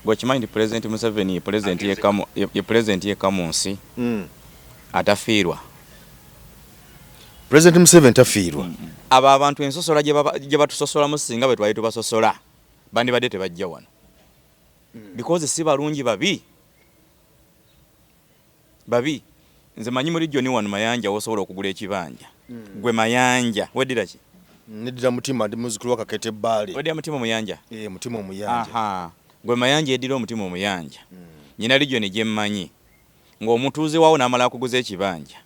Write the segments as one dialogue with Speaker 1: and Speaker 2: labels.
Speaker 1: Gwe okimanyi nti Pulezidenti Museveni ye pulezidenti yekka mu ye pulezidenti yekka mu nsi atafiirwa.
Speaker 2: Pulezidenti Museveni tafiirwa.
Speaker 1: Abo abantu ensosola gye batusosolamu singa bwe twali tubasosola bandibadde tebajja wano because si balungi babi babi. Nze manyi muri John wano Mayanja wosobola okugula ekibanja gwe Mayanja weddira ki?
Speaker 2: Neddira Mutima, ndi muzzukulu wa Kakete Bbaale.
Speaker 1: Weddira Mutima Omuyanja?
Speaker 2: Eh, Mutima Omuyanja.
Speaker 1: Aha. Gwe Mayanja eddira Omutima Omuyanja. Nyina region gye mmanyi ng'omutuuze waawo n'amala akuguza ekibanja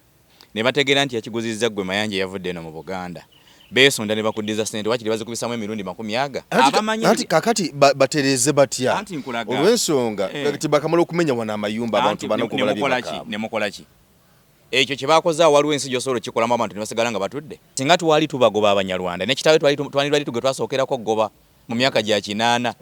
Speaker 1: ne bategeera nti yakiguzizza ggwe Mayanja eyavudde eno mu Buganda, beesonda ne bakuddiza ssente waakiri bazikubisamu emirundi makumi aga. Abamanyi
Speaker 2: Anti kakati batereeze batya?
Speaker 1: Anti nkulaga.
Speaker 2: Olw'ensonga
Speaker 1: Eh.
Speaker 2: ti bakamala okumenya wano amayumba abantu
Speaker 1: Anti
Speaker 2: bano
Speaker 1: ne
Speaker 2: kubalabye
Speaker 1: mukola ki?
Speaker 2: bakaaba.
Speaker 1: Ne mukola ki? Ekyo kye bakoze awo waliwo ensi gy'osobola okukikolamu abantu ne basigala nga batudde. Singa twali tubagoba Abanyarwanda ne kitaawe twali twandibadde tugwe twasookerako okugoba mu myaka gya kinaana.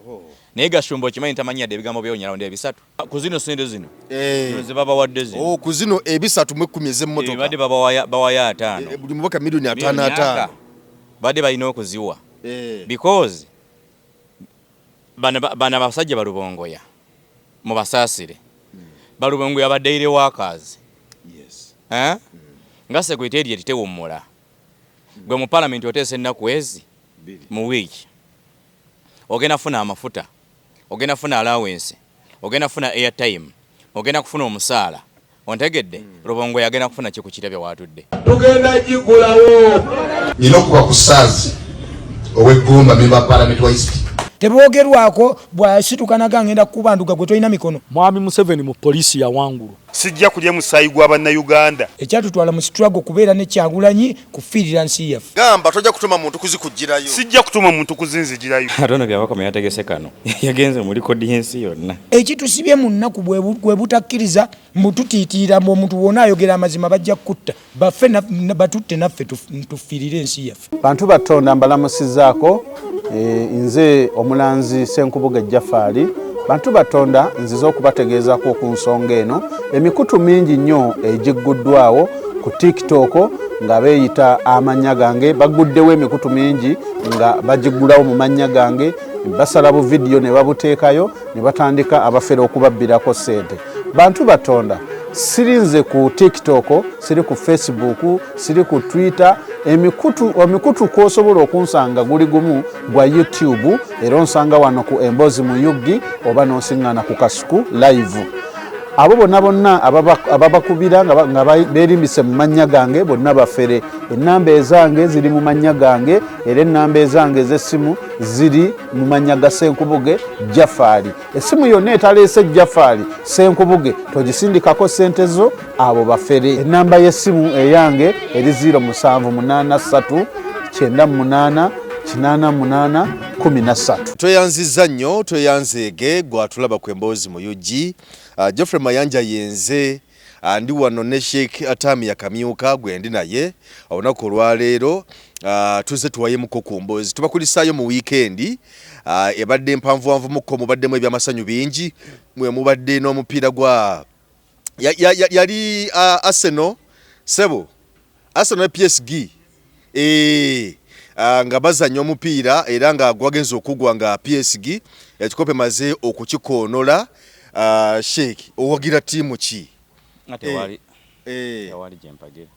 Speaker 1: Naye Gashumba okimanyi tamanyi yadde ebigambo by'Olunyarwanda ebisatu. Ku zino ssente zino.
Speaker 2: Eh.
Speaker 1: Zino ze babawadde zino.
Speaker 2: Oh, ku zino 310 ez'emmotoka.
Speaker 1: Eh, badde babawayo bawayo ataano.
Speaker 2: Eh, buli mubaka milioni ataano ataano.
Speaker 1: Badde balina okuziwa.
Speaker 2: Eh.
Speaker 1: Because bano bano abasajja balubongoya mubasaasire. Balubongoya ba daily workers.
Speaker 2: Yes.
Speaker 1: Eh? Nga secretariat tewummula. Gwe mu parliament oteesa ennaku ezi mu wiiki. Ogenda kufuna amafuta, ogenda kufuna allowance, ogenda kufuna airtime, ogenda kufuna omusaala. Ontegedde? Rubongoya agenda kufuna ki ku kitebe waatudde?
Speaker 3: Tugenda gigulawo.
Speaker 4: Nina okuba ku Saazi ow'e Gomba, member wa parliament wa East.
Speaker 5: Tebogerwako bwasituka naga ngenda kukubanduga gwe tolina mikono.
Speaker 6: Mwami Museveni mu poliisi yawangulwa.
Speaker 7: Sijja kulya musaayi gwa Bannayuganda.
Speaker 5: Ekyatutwala mu struggle kubeera ne Kyagulanyi kufiirira nsi yaffe.
Speaker 2: Gamba tojja kutuma muntu kuzikuggyirayo.
Speaker 7: Sijja kutuma muntu kuzinzigirayo.
Speaker 1: Ate ono Byabakama yategese kano yagenze mu likodi y'ensi yonna.
Speaker 5: Ekitusibye mu nnaku bwe butakkiriza mbu tutiitiira mbu omuntu wona ayogera amazima bajja kukutta baffe batutte naffe tufiirire ensi yaffe.
Speaker 8: Bantu ba Tonda mbalamusizaako, nze omulanzi Ssenkubuge Jafari. Bantu ba Tonda nzize okubategeezaako ku nsonga eno. Emikutu mingi nnyo egigguddwawo ku TikTok nga beeyita amannya gange, baguddewo emikutu mingi nga bagiggulawo mu mannya gange, basala bu vidiyo ne babuteekayo ne batandika abafere okubabbirako ssente. Bantu ba Tonda, siri nze ku TikTok, siri ku Facebook, siri ku Twitter. Emikutu kw'osobola okunsanga guli gumu gwa YouTube, era onsanga wano ku Emboozi mu UG oba n'onsiŋŋaana ku Kasuku Live. Abo bonna bonna ababakubira nga beerimbise mu mannya gange bonna bafere. Ennamba ezange ziri mu mannya gange, era ennamba ezange ez'essimu ziri mu mannya ga Ssenkubuge Jafari. Essimu yonna etaleese Jafari Ssenkubuge togisindikako ssente zo, abo bafere. Ennamba y'essimu eyange eri ziro musanvu munaana ssatu kyenda munaana kinaana munaana kumi na ssatu.
Speaker 2: Tweyanzizza nnyo, tweyanzeege gwatulaba ku Emboozi mu UG. Geoffrey Mayanja yenze, ndi wano ne Sheikh Atamia Kamyuka gwendi naye olunaku olwaleero. Tuzze tuwayemuko ku mboozi, tubakulisaayo mu wiikendi ebadde mpanvuwanvumukko, mubaddemu ebyamasanyu bingi, mwe mubadde n'omupiira gwa yali Arsenal, sebo Arsenal ne PSG nga bazannya omupiira era nga gwagenze okugwa nga PSG ekikopo emaze okukikoonola. Sheikh, owagira ttiimu ki?
Speaker 1: Nga tewali tewali gye mpagira.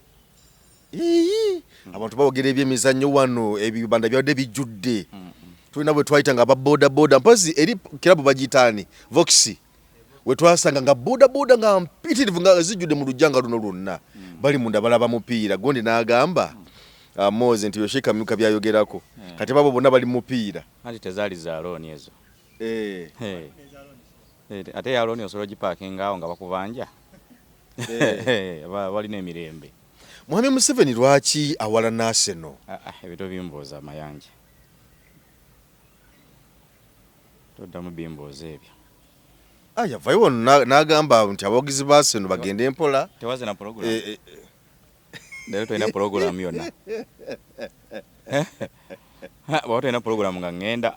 Speaker 2: Abantu bawagira ebyemizannyo wano, ebibanda byabadde bijjudde. Tulina bwe twayita nga aba boda boda, mpozi eri kirabu bagiyita ani? Vox. We twasanga nga boda boda nga mpitirivu nga zijjudde mu luggya nga luno lwonna. Bali munda balaba mupiira. Gundi n'agamba Moze nti Sheikh Kamyuka by'ayogerako. Kati babo bonna bali mu mupiira.
Speaker 1: Anti tezaali za looni ezo. Ate eya looni osobola ogipaakinga awo nga bakubanja. Balina emirembe.
Speaker 2: Mwami Museveni lwaki awalana Arsenal?
Speaker 1: Ebyo tobimbuuza Mayanja. Toddamu bimbuuza ebyo.
Speaker 2: Yavayo wano n'agamba nti abawagizi ba Arsenal bagende mpola.
Speaker 1: Tewaze na program. Leero tolina program yonna. Bw'oba tolina program nga ŋŋenda.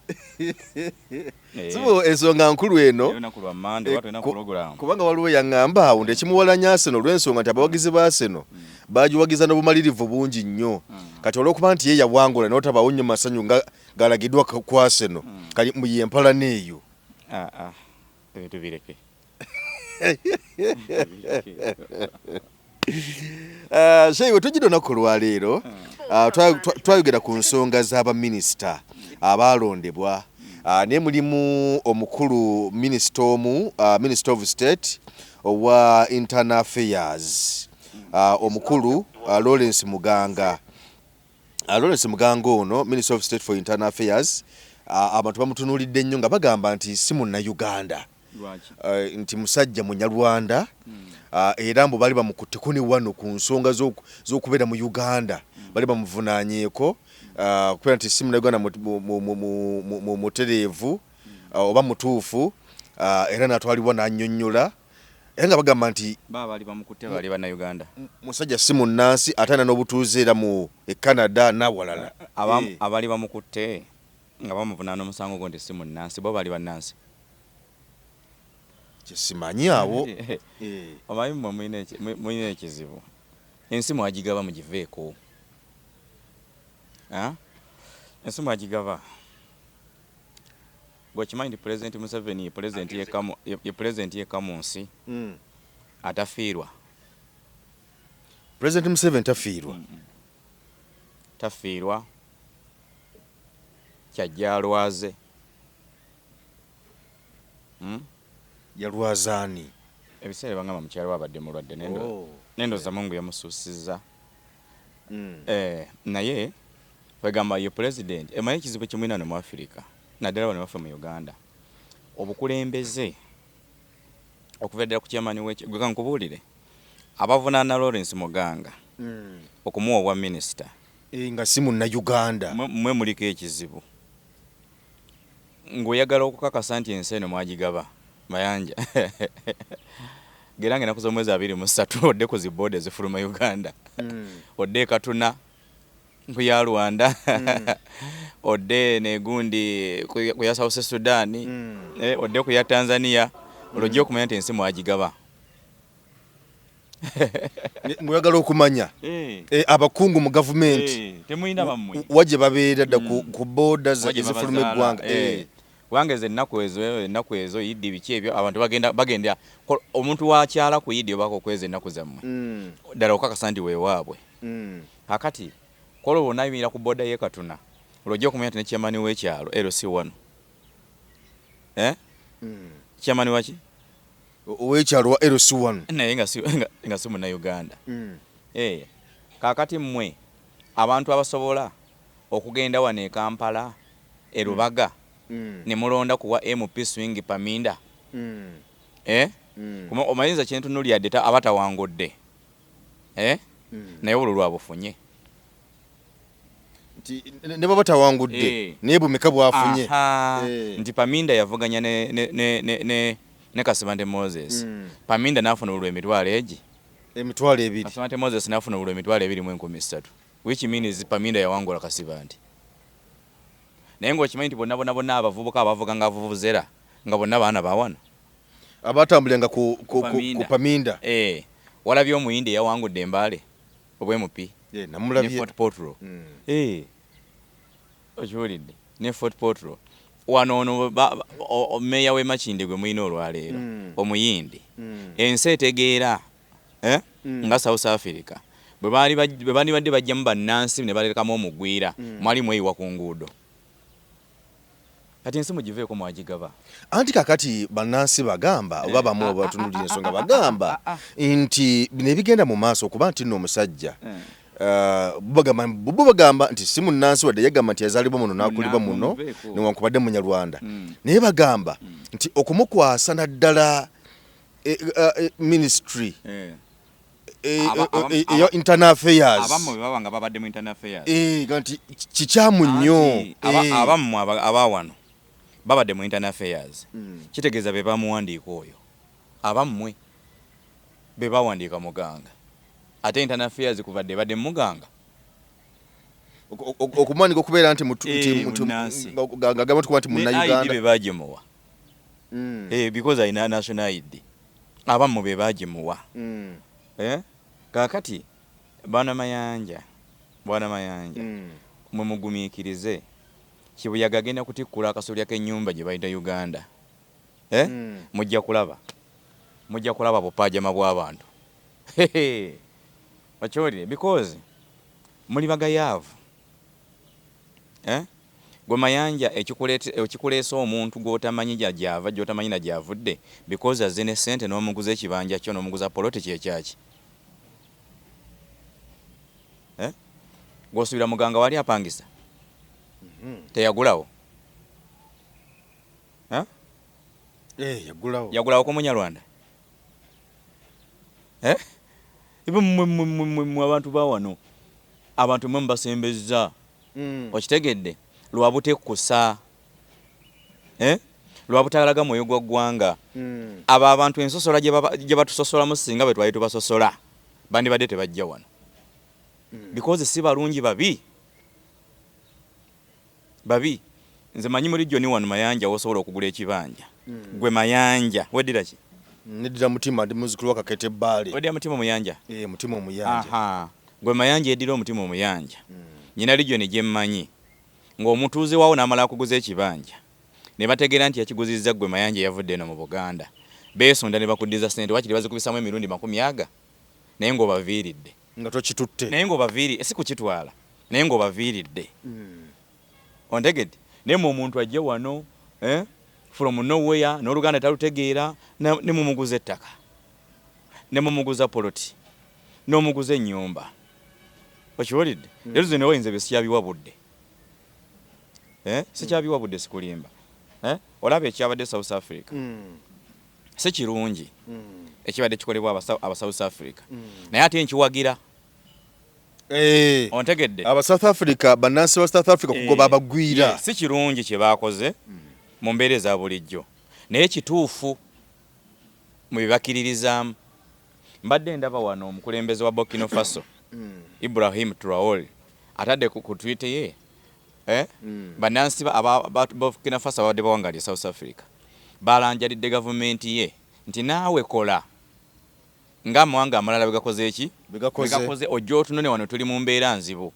Speaker 2: Sibo ensonga nkulu eno.
Speaker 1: Olunaku lwa Mmande oba tolina program.
Speaker 2: Kubanga waliwo yaŋŋamba awo nti ekimuwalanya Arsenal olw'ensonga nti abawagizi ba Arsenal bagiwagiza n'obumalirivu bungi nnyo. Kati olw'okuba nti ye yawangula n'otabaawo nnyo masanyu nga galagiddwa ku Arsenal, kati mbu ye mpalana eyo.
Speaker 1: Ebintu bireke.
Speaker 2: Sheikh, tujjidde olunaku olwaleero, twayogera ku nsonga z'abaminisita abaalondebwa, naye mulimu omukulu minisita omu, Minister of State owa Internal Affairs, omukulu Lawrence Muganga. Lawrence Muganga ono Minister of State for Internal Affairs, abantu bamutunuulidde nnyo nga bagamba nti si munnayuganda, nti musajja munyarwanda, era mbu bali bamukutteko ne wano ku nsonga z'okubeera mu Uganda, bali bamuvunaanyeeko kubeera nti si munnayuganda mutereevu oba mutuufu, era n'atwalibwa n'annyonnyola, era nga bagamba nti
Speaker 1: bali bamukutte bali bannayuganda,
Speaker 2: musajja si munnansi ate alina n'obutuuze era mu Canada n'awalala.
Speaker 1: Abali bamukutte nga bamuvunaana omusango gwo nti si munnansi, bo bali bannansi?
Speaker 2: Kyesimanyi awo.
Speaker 1: Omanyi mmwe mulina ekizibu, ensi mwagigaba, mugiveeko. Ensi mwagigaba. Gwekimanyi nti Pulezidenti Museveni ye pulezidenti yekka mu nsi atafiirwa?
Speaker 2: Pulezidenti Museveni tafiirwa?
Speaker 1: Tafiirwa, kyajja alwaze.
Speaker 2: Yalwazaani?
Speaker 1: Ebiseera bangamba mukyalo abadde mulwadde, nendowooza Mungu yamusuusizza. Naye kwegamba ye pulezidenti. Emanyi ekizibu ekimulina wano mu Afirika, naddala wano waffe mu Uganda, obukulembeze okuva ddala ku chairman gwe kankubuulire, abavunaana Lawrence Muganga okumuwa obwa minisita
Speaker 2: nga si munnayuganda,
Speaker 1: mwe muliko ekizibu ng'oyagala okukakasa nti ensi eno mwagigaba. Mayanja, gera nga ennaku z'omwezi 23 odde ku zi border ezifuluma Uganda, odde e Katuna ku ya Rwanda, odde negundi ku ya South Sudan, odde ku ya Tanzania, olwo ojja okumanya nti ensi mwagigaba.
Speaker 2: Mweyagala okumanya abakungu mu gavumenti
Speaker 1: temulina bammwe
Speaker 2: wa gye babeera dda ku border ezifuluma eggwanga.
Speaker 1: Kubanga ezo ennaku ezo Iddi, biki ebyo, abantu bagenda omuntu wakyala ku Iddi obako okweza ennaku zammwe, ddala okakasa nti weewaabwe. Kakati kola olwo onayimirira ku border y'e Katuna, olwo ojja okumanya nti ne chairman w'ekyalo LC wano, eh? Chairman waki?
Speaker 2: Ow'ekyalo wa LC wano.
Speaker 1: Naye nga si munnayuganda. Kaakati mmwe abantu abasobola okugenda wano e Kampala e Lubaga ne mulonda kuwa MP Swing Paminda, eh? Omanyiza kyentunulyadde aba tawangudde, eh? Naye olwo lwabufunye.
Speaker 2: Nti ne baba tawangudde, naye bumeka bwafunye.
Speaker 1: Nti Paminda yavuganya ne Kasibante Moses. Paminda n'afuna olwo 20,000 egi.
Speaker 2: 20,000.
Speaker 1: Kasibante Moses n'afuna olwo 23,300, which means Paminda yawangula Kasibante. Naye ng'okimanyi nti bonna bonna bonna abavubuka abavuga nga vuvuzera nga bonna baana bawano.
Speaker 2: Abatambuliranga ku Paminda.
Speaker 1: Eh, walabye omuyindi eyawangudde Embaale obwa MP?
Speaker 2: Namulabye.
Speaker 1: Ne Fort Portal. Eh, okiwulidde? Ne Fort Portal wano ono meeya w'e Makindye gwe mulina olwaleero, omuyindi. Ensi etegeera, eh? Nga South Africa bwe baali badde bajjamu bannansi ne balekamu omugwira, mwali mweyiwa ku nguudo. Kati ensi mugiveeko, mwagigaba.
Speaker 2: Anti kakati bannansi bagamba, oba bamu abatunulira ensonga bagamba nti bino ebigenda mu maaso okuba nti nno omusajja, bo bagamba nti si munnansi, wadde yagamba nti yazaalibwa muno n'akulibwa muno,
Speaker 1: Mumuveeko.
Speaker 2: newankubadde munyarwanda, naye bagamba nti okumukwasa naddala ministry eya Internal Affairs,
Speaker 1: Abammwe bwe baba nga babadde mu Internal Affairs,
Speaker 2: ga nti kikyamu nnyo.
Speaker 1: Anti, abammwe abawano babadde mu Internal Affairs, kitegeeza be bamuwandiika oyo. Abammwe be bawandiika Muganga, ate Internal Affairs kuva dde ebadde Muganga.
Speaker 2: Okumuwanika okubeera nti
Speaker 1: Munnansi.
Speaker 2: Nga gamba nti kuba nti
Speaker 1: Ne ID
Speaker 2: munnayuganda.
Speaker 1: Be bagimuwa. Because alina national ID, abammwe be bagimuwa. Eh? Kaakati bwana Mayanja, bwana Mayanja, mwe mugumiikirize, kibuyaga agenda kutikkula akasolya k'ennyumba gye bayita Uganda. Eh? Mujja kulaba, mujja kulaba bupajama bw'abantu. Okiwulire, because muli bagayaavu, eh? Gwe Mayanja, ekikuleesa omuntu gw'otamanyi gyava, gy'otamanyi na gyavudde, because azze ne ssente, n'omuguza ekibanja kyo, n'omuguza poloti, kyekyaki, eh? Gw'osuubira muganga wali apangisa teyagulawo, eh?
Speaker 2: Eh, yagulawo.
Speaker 1: Yagulawo ku Munyarwanda, eh? Ebe mmwe abantu ba wano, abantu mwe mubasembezza. Okitegedde? Lwa butekkusa, eh? Lwa butalaga mwoyo gwa ggwanga. Abo abantu ensosola gye batusosolamu, singa bwe twali tubasosola bandibadde tebajja wano, because si balungi, babi babi. Nze manyi muri joni wano Mayanja wosobola okugula ekibanja. Gwe Mayanja weddira ki?
Speaker 2: Neddira Mutima, ndi muzukulu wa Kakete Bbaale.
Speaker 1: Weddira Mutima Omuyanja?
Speaker 2: Eh, Mutima Omuyanja.
Speaker 1: Aha, gwe Mayanja eddira Omutima Omuyanja. Nyina region gye mmanyi ng'omutuuze waawo n'amala akuguza ekibanja ne bategeera nti yakiguzizza gwe Mayanja eyavudde eno mu Buganda, beesonda ne bakuddiza ssente, wakiri bazikubisamu emirundi 20 aga, naye ng'obaviiridde.
Speaker 2: Nga tokitutte.
Speaker 1: Naye ng'obaviiri, si kukitwala, naye ng'obaviiridde. Ontegedde? Naye mu omuntu ajje wano, eh, from nowhere, n'Oluganda talutegeera, ne mumuguza ettaka, ne mumuguza poloti, n'omuguza ennyumba. Okiwulidde? Leero zino oyinza ebyo sikyabiwa budde, eh? Sikyabiwa budde, sikulimba, eh? Olaba ekyabadde South Africa, si kirungi ekibadde kikolebwa aba South Africa, naye ate nkiwagira. Ontegedde?
Speaker 2: Aba South Africa, bannansi ba South Africa kugoba abagwira.
Speaker 1: Si kirungi kye bakoze mu mbeera eza bulijjo, naye kituufu mu bye bakkiririzaamu. Mbadde ndaba wano omukulembeze wa Burkina Faso, Ibrahim Traore, atadde ku Twitter ye, eh? Bannansi aba Burkina Faso abadde bawangalye South Africa balanjalidde gavumenti ye nti naawe kola ng'amawanga amalala bwe gakoze eki.
Speaker 2: Bwe gakoze.
Speaker 1: Bwe gakoze, ojja otunone wano tuli mu mbeera nzibu.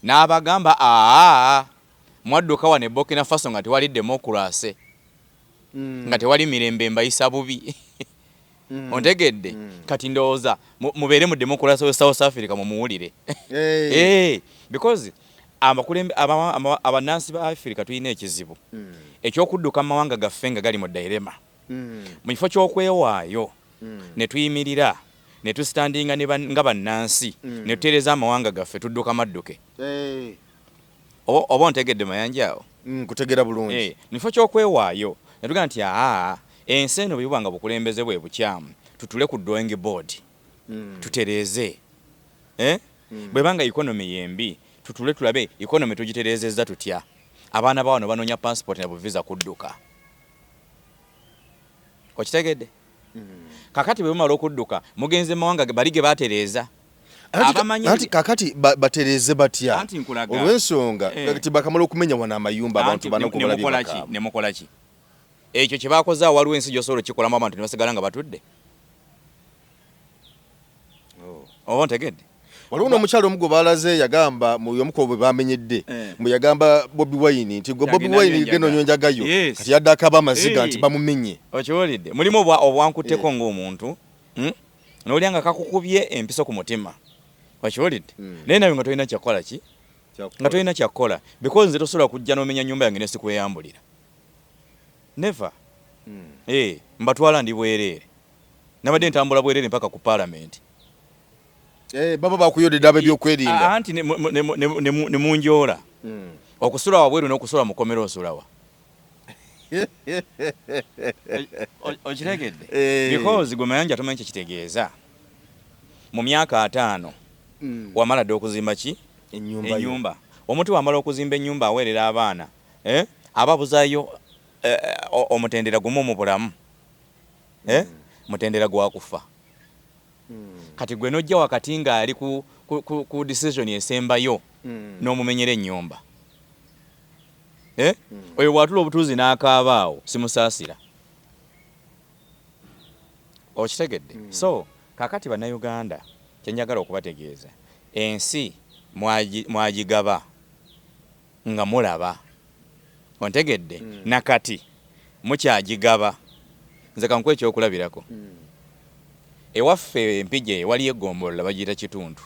Speaker 1: N'abagamba, aa, mwadduka wano e Burkina Faso nga tewali demokurase, nga tewali mirembe, mbayisa bubi. Ontegedde? Kati ndowooza mubeere mu demokurasi we South Africa mumuwulire. Eh, because abakulembe abannansi ba Africa tulina ekizibu ekyokudduka mu mawanga gaffe nga gali mu dilemma, mu kifo ky'okwewaayo ne tuyimirira ne tusitandinga nga bannansi ne tutereeza amawanga gaffe, tudduka madduke. Oba ontegedde, Mayanja, awo?
Speaker 2: Nkutegeera bulungi.
Speaker 1: Eh, mu kifo ky'okwewaayo ne tugamba nti aa, ensi eno bwe buba nga bukulembeze bwe bukyamu, tutule ku drawing board tutereeze, eh? Bwebanga economy yembi, tutule tulabe economy tugitereezezza tutya. Abaana ba wano banoonya passport na buvisa kudduka. Okitegedde? Kakati bwe bumala okudduka, mugenze mu mawanga bali ge batereeza.
Speaker 2: Anti kakati batereeze batya?
Speaker 1: Anti nkulaga.
Speaker 2: Olw'ensonga
Speaker 1: Eh.
Speaker 2: kati bakamala okumenya wano amayumba, abantu
Speaker 1: Anti
Speaker 2: banaku balabye
Speaker 1: nemukola ki?
Speaker 2: bakaaba.
Speaker 1: Nemukola ki ekyo kye bakoze awo? Waliwo ensi gy'osobola okikolamu abantu ne basigala nga batudde. Oba ontegedde?
Speaker 2: Waliwo n'omukyalo omu gwe balaze, yagamba mu omu bwe bamenyedde, mwe yagamba Bobi Wine nti gwe Bobi
Speaker 1: Yagenda
Speaker 2: Wine
Speaker 1: anywa
Speaker 2: genda onywa njagayo. Kati yadde akaba amaziga nti bamumenye.
Speaker 1: Okiwulidde? Mulimu obwankutteko ng'omuntu, N'olya nga kakukubye empiso ku mutima. Okiwulidde? Naye nawe nga tolina kyakukola ki, nga tolina kyakukola, because nze tosobola kujja n'omenya nyumba yange nesikweyambulira, never. Eh, mbatwala ndi bwereere, nabadde ntambula bwereere mpaka ku parliament.
Speaker 2: Eh, baba bakuyodedde ab'ebyokwerinda.
Speaker 1: Anti ne munjoola okusula wabweru n'okusula mukomera, osulawa? Okitegedde?
Speaker 2: Eh.
Speaker 1: Because gwe Mayanja tomanyi kyekitegeeza mu myaka 50 wamala dde okuzimba ki?
Speaker 2: Ennyumba yo.
Speaker 1: Ennyumba. Omuntu wamala okuzimba ennyumba, aweerera abaana, eh? Aba abuzayo, eh, omutendera gumu mu bulamu, eh? Mutendera gwa kufa. Kati gwe nojja wakati ng'ali ku decision esembayo n'omumenyera ennyumba, eh? Oyo bw'atula obutuuzi n'akaaba awo, simusaasira. Okitegedde? So kakati Bannayuganda, kyenjagala okubategeeza, ensi mwagigaba nga mulaba. Ontegedde? Nakati Mukyagigaba. Nze kankuwe ekyokulabirako. Ewaffe Empigi eyo waliyo eggombolola bagiyita Kituntu.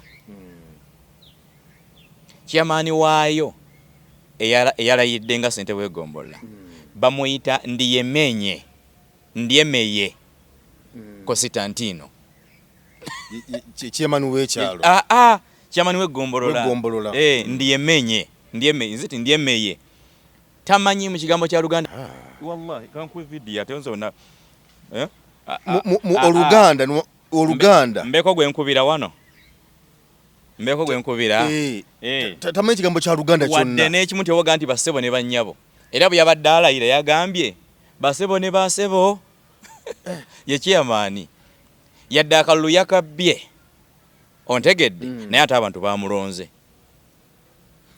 Speaker 1: Chairman waayo eyalayidde nga ssentebe w'eggombolola bamuyita Ndiyemenye Ndyemeye Kositantino.
Speaker 2: Chairman w'ekyalo.
Speaker 1: Ah, ah, chairman w'eggombolola.
Speaker 2: W'eggombolola.
Speaker 1: Eh, Ndiyemenye Ndyemeye nziti Ndyemeye tamanyi mu kigambo kya Luganda. Wallahi kankuwe video ate nze ona eh?
Speaker 2: Mu Oluganda, Oluganda.
Speaker 1: Mbeko gwe nkubira wano. Mbeko gwe nkubira.
Speaker 2: Tamanyi kigambo kya Luganda kyonna.
Speaker 1: Wadde n'ekimu nti owoga nti bassebo ne bannyabo. Era bwe yabadde alayira yagambye bassebo ne basebo. Ye chairman. Yadde akalulu yakabbye. Ontegedde naye ate abantu bamulonze.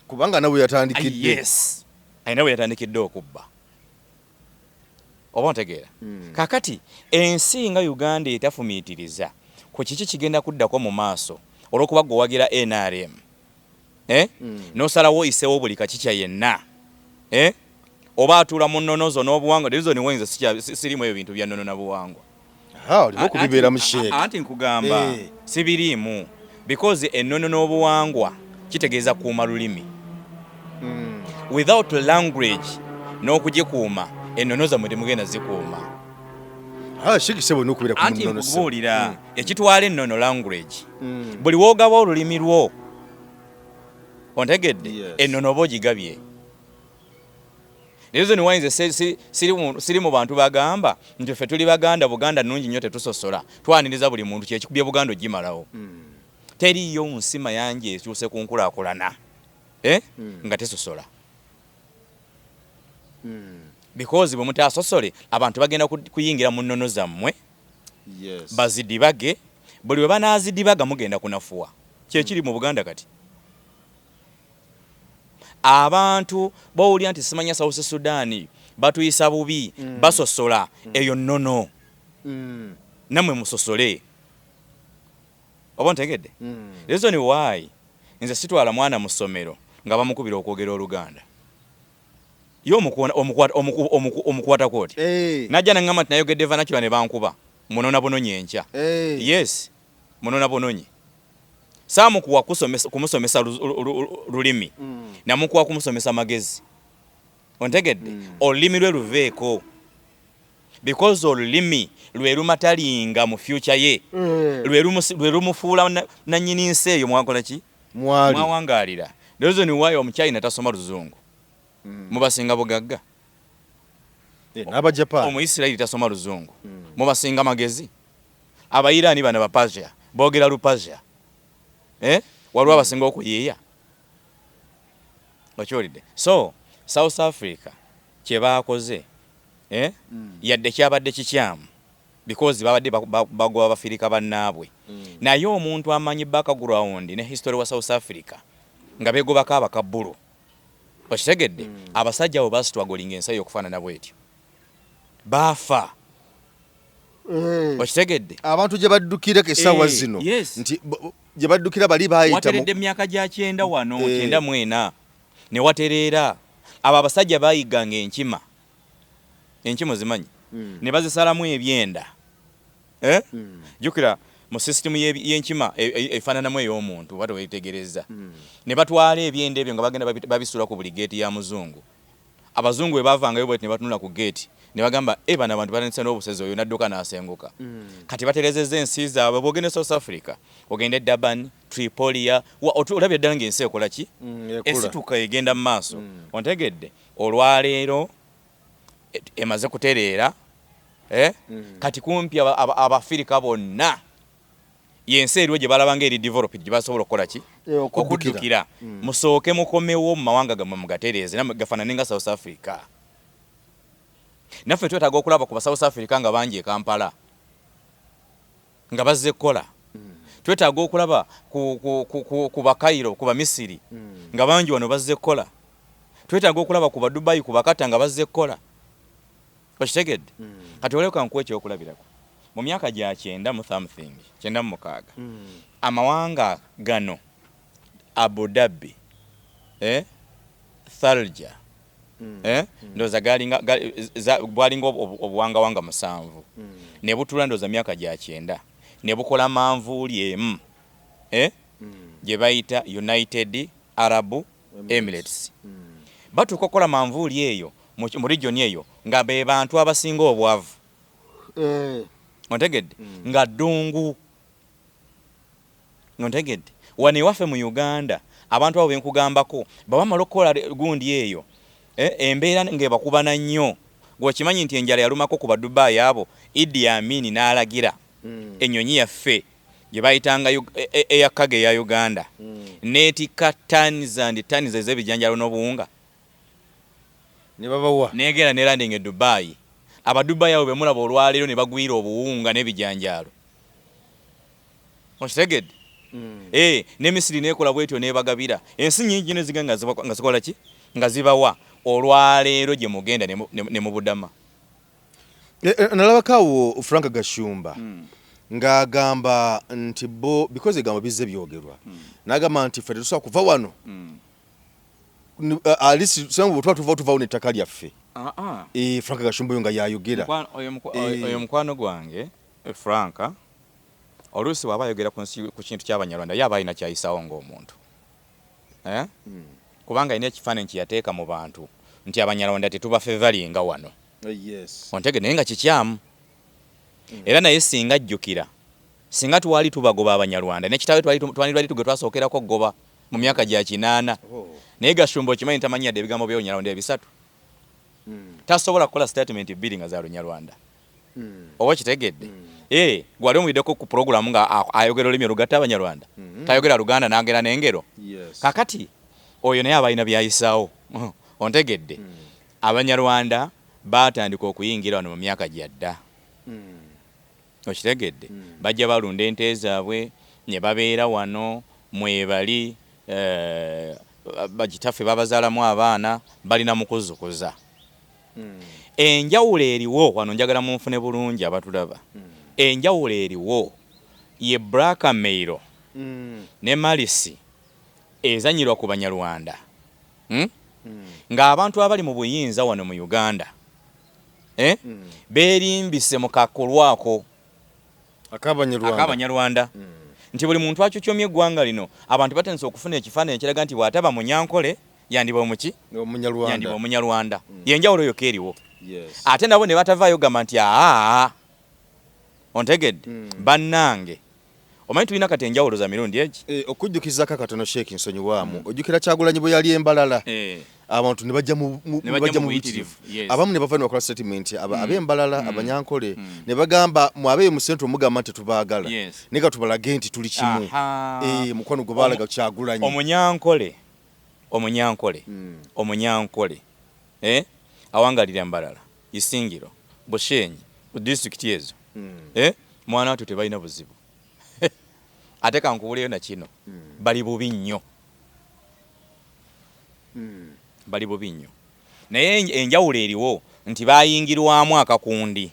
Speaker 2: Kubanga nawe yatandikidde.
Speaker 1: Yes. Alina we yatandikidde okubba. Oba ontegeera. Kakati ensi nga Uganda etafumiitiriza ku kiki kigenda kuddako mu maaso olw'okuba gwe owagira NRM. N'osalawo oyiseewo buli kakikya yenna. Oba atuula mu nnono zo n'obuwangwa, reason why nze sirimu ebyo bintu bya nnono na buwangwa.
Speaker 2: Olina okubibeera mu sheeke.
Speaker 1: Anti nkugamba sibiriimu because ennono n'obuwangwa kitegeeza kukuuma lulimi. Without language n'okugikuuma ennono zammwe temugenda zikuuma.
Speaker 2: Sheikh Ssebo n'okubeera ku
Speaker 1: Anti
Speaker 2: nnono ssebo.
Speaker 1: nkubuulira ekitwala ennono language. Buli w'ogaba olulimi lwo ontegedde ennono oba ogigabye. Reason why nze siri mu bantu bagamba nti ffe tuli Baganda, Buganda nnungi nnyo tetusosola, twaniriza buli muntu, kyekikubye Buganda ogimalawo. Teriiyo nsi Mayanja ekyuse ku nkulaakulana nga tesosola. Because bwe mutaasosole abantu bagenda kuyingira mu nnono zammwe bazidibage, buli bwe banaazidibaga mugenda kunafuwa. Kyekiri mu Buganda kati. Abantu bowulira nti simanya South Sudan batuyisa bubi, basosola, eyo nnono. Nammwe musosole. Oba ontegedde? Reason why nze sitwala mwana mu ssomero nga bamukubira okwogera Oluganda. Ye omukwatako oti. Najja n'aŋŋamba nti nayogedde vernacular ne bankuba. Munona bunonyi enkya. Yes, munona bunonyi. Saamukuwa kumusomesa lulimi. Namukuwa kumusomesa magezi. Ontegedde? Olulimi lwe luveeko. Because olulimi lwe lumatalinga mu future ye. Lwe lumufuula nannyini nsi eyo mwakola ki? Mwawangaalira. Reason why Omuchina tasoma Luzungu. Mubasinga bugagga.
Speaker 2: N'Abajapan.
Speaker 1: Omuisirairi tasoma Luzungu. Mubasinga magezi. Abairani bano ba Persia boogera Lupersia. Waliwo abasinga okuyiiya. Okiwulidde? So South Africa kye baakoze yadde kyabadde kikyamu because babadde bagoba Bafirika bannaabwe. Naye omuntu amanyi background ne history wa South Africa nga beegobako abakabbulu. Okitegedde? Abasajja abo bastrugglinga ensi eyo okufaanana bw'etyo. Baafa. Okitegedde?
Speaker 2: Abantu gye baddukireko essaawa zino nti gye baddukira bali bayita
Speaker 1: Wateredde emyaka gya 90 wano, 94 ne watereera. Abo abasajja bayigganga enkima. Enkima ozimanyi? Ne bazisalamu ebyenda. Jjukira mu sisitimu y'enkima efaananamu ey'omuntu oba teweetegerezza. Ne batwala ebyenda ebyo nga bagenda babisula ku buli geeti ya muzungu. Abazungu bwe baavangayo bweti ne batunula ku geeti ne bagamba bano abantu batandise n'obusezi, oyo n'adduka n'asenguka. Kati baterezezza ensi zaabwe. Bw'ogenda e South Africa, ogenda e Durban, Tripolia, olabye ddala ng'ensi ekola ki? Esituka egenda mu maaso. Ontegedde? Olwaleero emaze kutereera. Kati kumpi Abafirika bonna yensi eriwo gye balaba ng'eri developed gye basobola okukola ki? Okuddukira. Musooke mukomewo mu mawanga gammwe mugatereeze nammwe gafaanane nga South Africa. Naffe twetaaga okulaba ku ba South Africa nga bangi e Kampala nga bazze kukola. Twetaaga okulaba ku ba Cairo, ku Bamisiri nga bangi wano bazze kukola. Twetaaga okulaba ku ba Dubai, ku Bakata nga bazze kukola. Okitegedde? Kati oleka nkuwe ekyokulabirako. Mu myaka gya 90 mu something, 96, amawanga gano Abu Dhabi, Tharja, Eh? Ndowooza galinga bwalinga obuwangawanga 7. Ne butula ndowooza myaka gya 90. Ne bukola manvuuli emu. Eh? Gye bayita United Arab Emirates. Batuuka okukola manvuuli eyo mu region eyo nga be bantu abasinga obwavu. Ontegedde? Nga ddungu. Ontegedde? Wano ewaffe mu Uganda abantu abo benkugambako baba bamala okukola gundi eyo embeera ng'ebakubana nnyo. Gweokimanyi nti enjala yalumako ku Badubai abo, Idi Amin n'alagira ennyonyi yaffe gye bayitanga eya cargo eya Uganda n'etikka tons and tons ez'ebijanjaalo n'obuwunga
Speaker 2: ne babawa
Speaker 1: negenda ne landing e Dubai. Abadubai abo bemulaba olwaleero ne bagwira obuwunga n'ebijanjaalo. Okitegedde? Ne Misiri nekola bwetyo nebagabira. Ensi nyingi nnyo ziga nga zikola ki? Nga zibawa. Olwaleero gye mugenda ne mubudama.
Speaker 2: Nalabako awo Frank Gashumba ng'agamba nti bo because ebigambo bizze byogerwa, n'agamba nti ffe tetusobola kuva wano, at least bwe tuba tuvawo n'ettaka lyaffe. Frank Gashumba oyo nga yayogera.
Speaker 1: Oyo mukwano gwange Frank, oluusi bw'aba ayogera ku kintu ky'Abanyarwanda ye aba alina kyayisawo ng'omuntu, kubanga alina ekifaananyi kye yateeka mu bantu nti Abanyarwanda tetubafevalinga wano. Ontegedde? Naye nga kikyamu. Era naye singa ajjukira, singa twali tubagoba Abanyarwanda ne kitaawe twali tugwe twasookerako okugoba mu myaka gya 80. Naye Gashumba okimanyi tamanyi yadde ebigambo by'Olunyarwanda ebisatu. Tasobola kukola statement 2 nga za Lunyarwanda. Oba okitegedde? Gwali omuyiddeko ku pulogulaamu nga ayogera olulimi olugatta Abanyarwanda? Tayogera Luganda n'agera n'engero. Kakati oyo naye aba alina by'ayisaawo. Ontegedde? Abanyarwanda baatandika okuyingira wano mu myaka gya dda. Okitegedde? Bajja balunda ente zaabwe ne babeera wano mwebali, bakitaffe babazaalamu abaana, balina mukuzukuza. Enjawulo eriwo wano, njagala munfune bulungi abatulaba. Enjawulo eriwo ye blackmail ne malice ezanyirwa ku Banyarwanda, ng'abantu abali mu buyinza wano mu Uganda beerimbise mu kakolwako ak'Abanyarwanda nti buli muntu acucomye eggwanga lino, abantu batandise okufuna ekifaananyi ekiraga nti bw'ataba Munyankole yandiba omuki? Yandiba Omunyarwanda. Yenjawulo yokka eriwo. Ate nabo ne batavaayo gamba nti aa, ontegedde? Bannange, omanyi tulina kati enjawulo za mirundi egi.
Speaker 2: Okujjukizako akatono, Sheikh, nsonyiwaamu, ojjukira Kyagulanyi bwe yali embalala, abantu ne bajja mu buyitirivu, abamu ne bava ne bakola statement, ab'embalala Abanyankole ne bagamba mu abeeyo mu Central mugamba nti tetubaagala, naye ka tubalage nti tuli kimu. Mukwano gwe baalaga Kyagulanyi.
Speaker 1: Omunyankole awangalira Mbarara, Isingiro, Bushenyi, ku disitulikiti ezo, mwana wattu tebalina buzibu. Ate kankubuleyo na kino, bali bubi nnyo, bali bubi nnyo, naye enjawulo eriwo nti bayingirwamu akakundi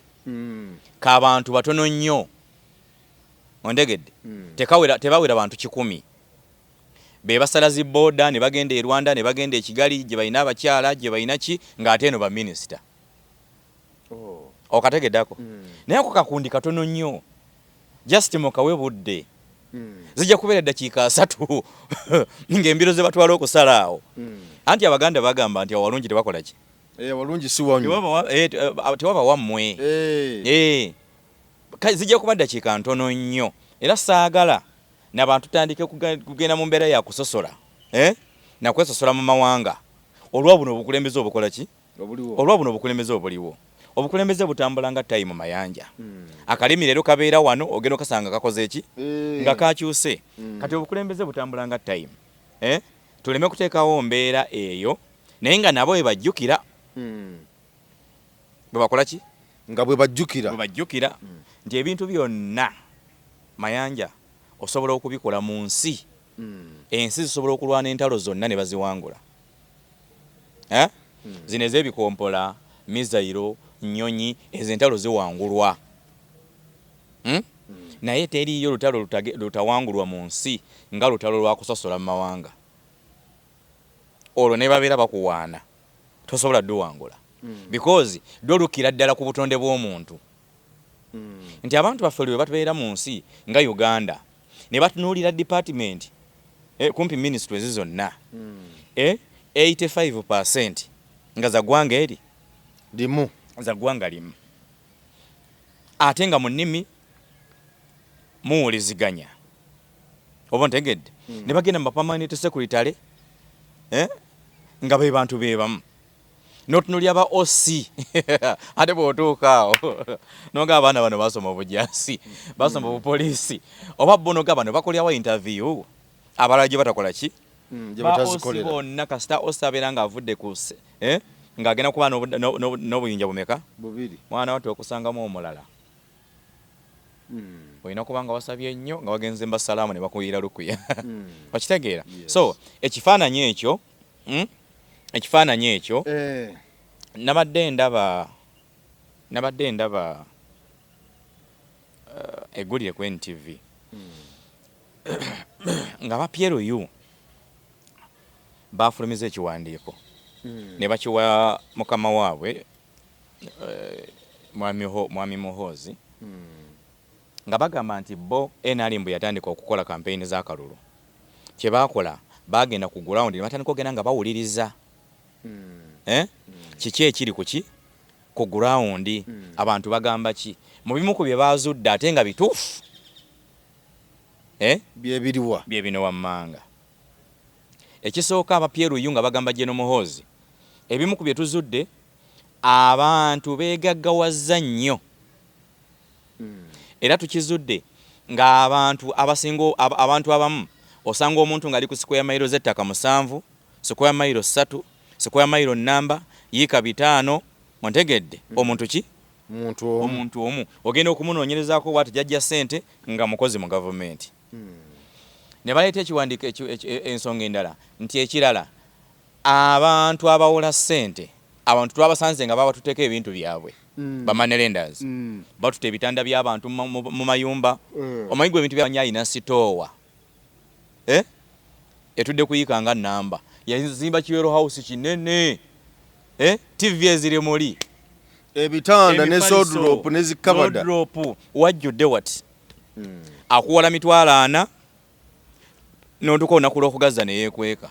Speaker 1: k'abantu batono nnyo. Ontegedde? Tebawera bantu 100. Be basala zi border ne bagenda e Rwanda ne bagenda e Kigali gye balina abakyala gye balina ki, ng'ate eno baminisita. Okategeddako? Naye ako kakundi katono nnyo, just mukawe budde, zijja kubeera eddakiika 30 ng'embiro ze batwala okusala awo. Anti Abaganda bagamba nti awalungi tebakola ki?
Speaker 2: Awalungi si wanyu.
Speaker 1: Tewaba wammwe. Zijja kuba ddakiika ntono nnyo, era saagala n'abantu tutandike kugenda mu mbeera ya kusosola nakwesosola mu mawanga olwa buno obukulembeze obukola ki, olwa buno obukulembeze obuliwo. Obukulembeze butambula nga time, Mayanja. Akalimi leero kabeera wano, ogenda okasanga kakoze ki, nga kakyuse. Kati obukulembeze butambula nga time, tuleme kuteekawo mbeera eyo, naye nga nabo bwe bajjukira bwe bakola ki,
Speaker 2: nga bwe bajjukira,
Speaker 1: bwe bajjukira nti ebintu byonna, Mayanja, osobola okubikola mu nsi. Ensi zisobola okulwana entalo zonna ne baziwangula, zino ez'ebikompola, missile, nnyonyi, ezo entalo ziwangulwa, Naye teriiyo lutalo lutawangulwa mu nsi nga lutalo lwa kusosola mu mawanga. Olwo ne babeera bakuwaana. Tosobola duwangula because lwo lukira ddala ku butonde bw'omuntu nti abantu baffe lwe batubeera mu nsi nga Uganda ne batunuulira department kumpi ministries zonna 85% nga za ggwanga eri
Speaker 2: limu,
Speaker 1: za ggwanga limu, ate nga mu nnimi muwuliziganya, oba ntegedde, ne bagenda mu permanent secretary nga be bantu be bamu, n'otunuulira ba OC, ate bw'otuuka awo noga abaana bano basoma obujaasi, basoma obupoliisi, oba bo noga bano bakolerawo interview abalala gye batakola ki
Speaker 2: gye
Speaker 1: ba OC
Speaker 2: batazikolera.
Speaker 1: Bonna kasita OC abeera ng'avudde ku ng'agenda kuba n'obuyinja bumeka?
Speaker 2: Bubiri.
Speaker 1: Mwana wattu, okusangamu omulala olina kuba nga wasabye nnyo, nga wagenze mbasalaamu ne bakuyira lukuya, okitegeera? So ekifaananyi ekyo, ekifaananyi ekyo nabadde ndaba eggulire ku NTV nga ba PLU bafulumiza ekiwandiiko ne bakiwa mukama waabwe mwami Muhoozi, nga bagamba nti bo NRM bwe yatandika okukola kampeyini z'akalulu, kye baakola bagenda ku ground ne batandika okugenda nga bawuliriza kiki ekiri ku ki ku ground, abantu bagamba ki. Mu bimu ku bye baazudde ate nga bituufu,
Speaker 2: Byebiriwa?
Speaker 1: Bye bino wammanga. Ekisooka, aba PLU nga bagamba General Muhoozi, ebimu ku bye tuzudde, abantu beegaggawazza nnyo, era tukizudde ng'abantu abasinga abantu abamu osanga omuntu ng'ali ku square mailo z'ettaka 7, square mailo 3, square mailo namba yiika 5, ontegedde? Omuntu ki?
Speaker 2: Muntu omu.
Speaker 1: Omuntu omu ogenda okumunoonyerezaako bwati jajja ssente nga mukozi mu gavumenti. Ne baleeta ekiwandiiko ensonga endala nti ekirala, abantu abawola ssente, abantu twabasanze nga babatuteeko ebintu byabwe, ba money lenders batuta ebitanda by'abantu mu mayumba. Omanyi gwe ebintu byanya alina sitoowa, eh? Etudde kuyiika nga namba, yazimba kiwero house kinene, eh? TV eziri muli
Speaker 2: ebitanda ne
Speaker 1: emifaliso,
Speaker 2: wardrobe ne zikabada.
Speaker 1: Wardrobe wajjudde wati, akuwala 40,000, n'otuuka olunaku lw'okugazza ne yeekweka.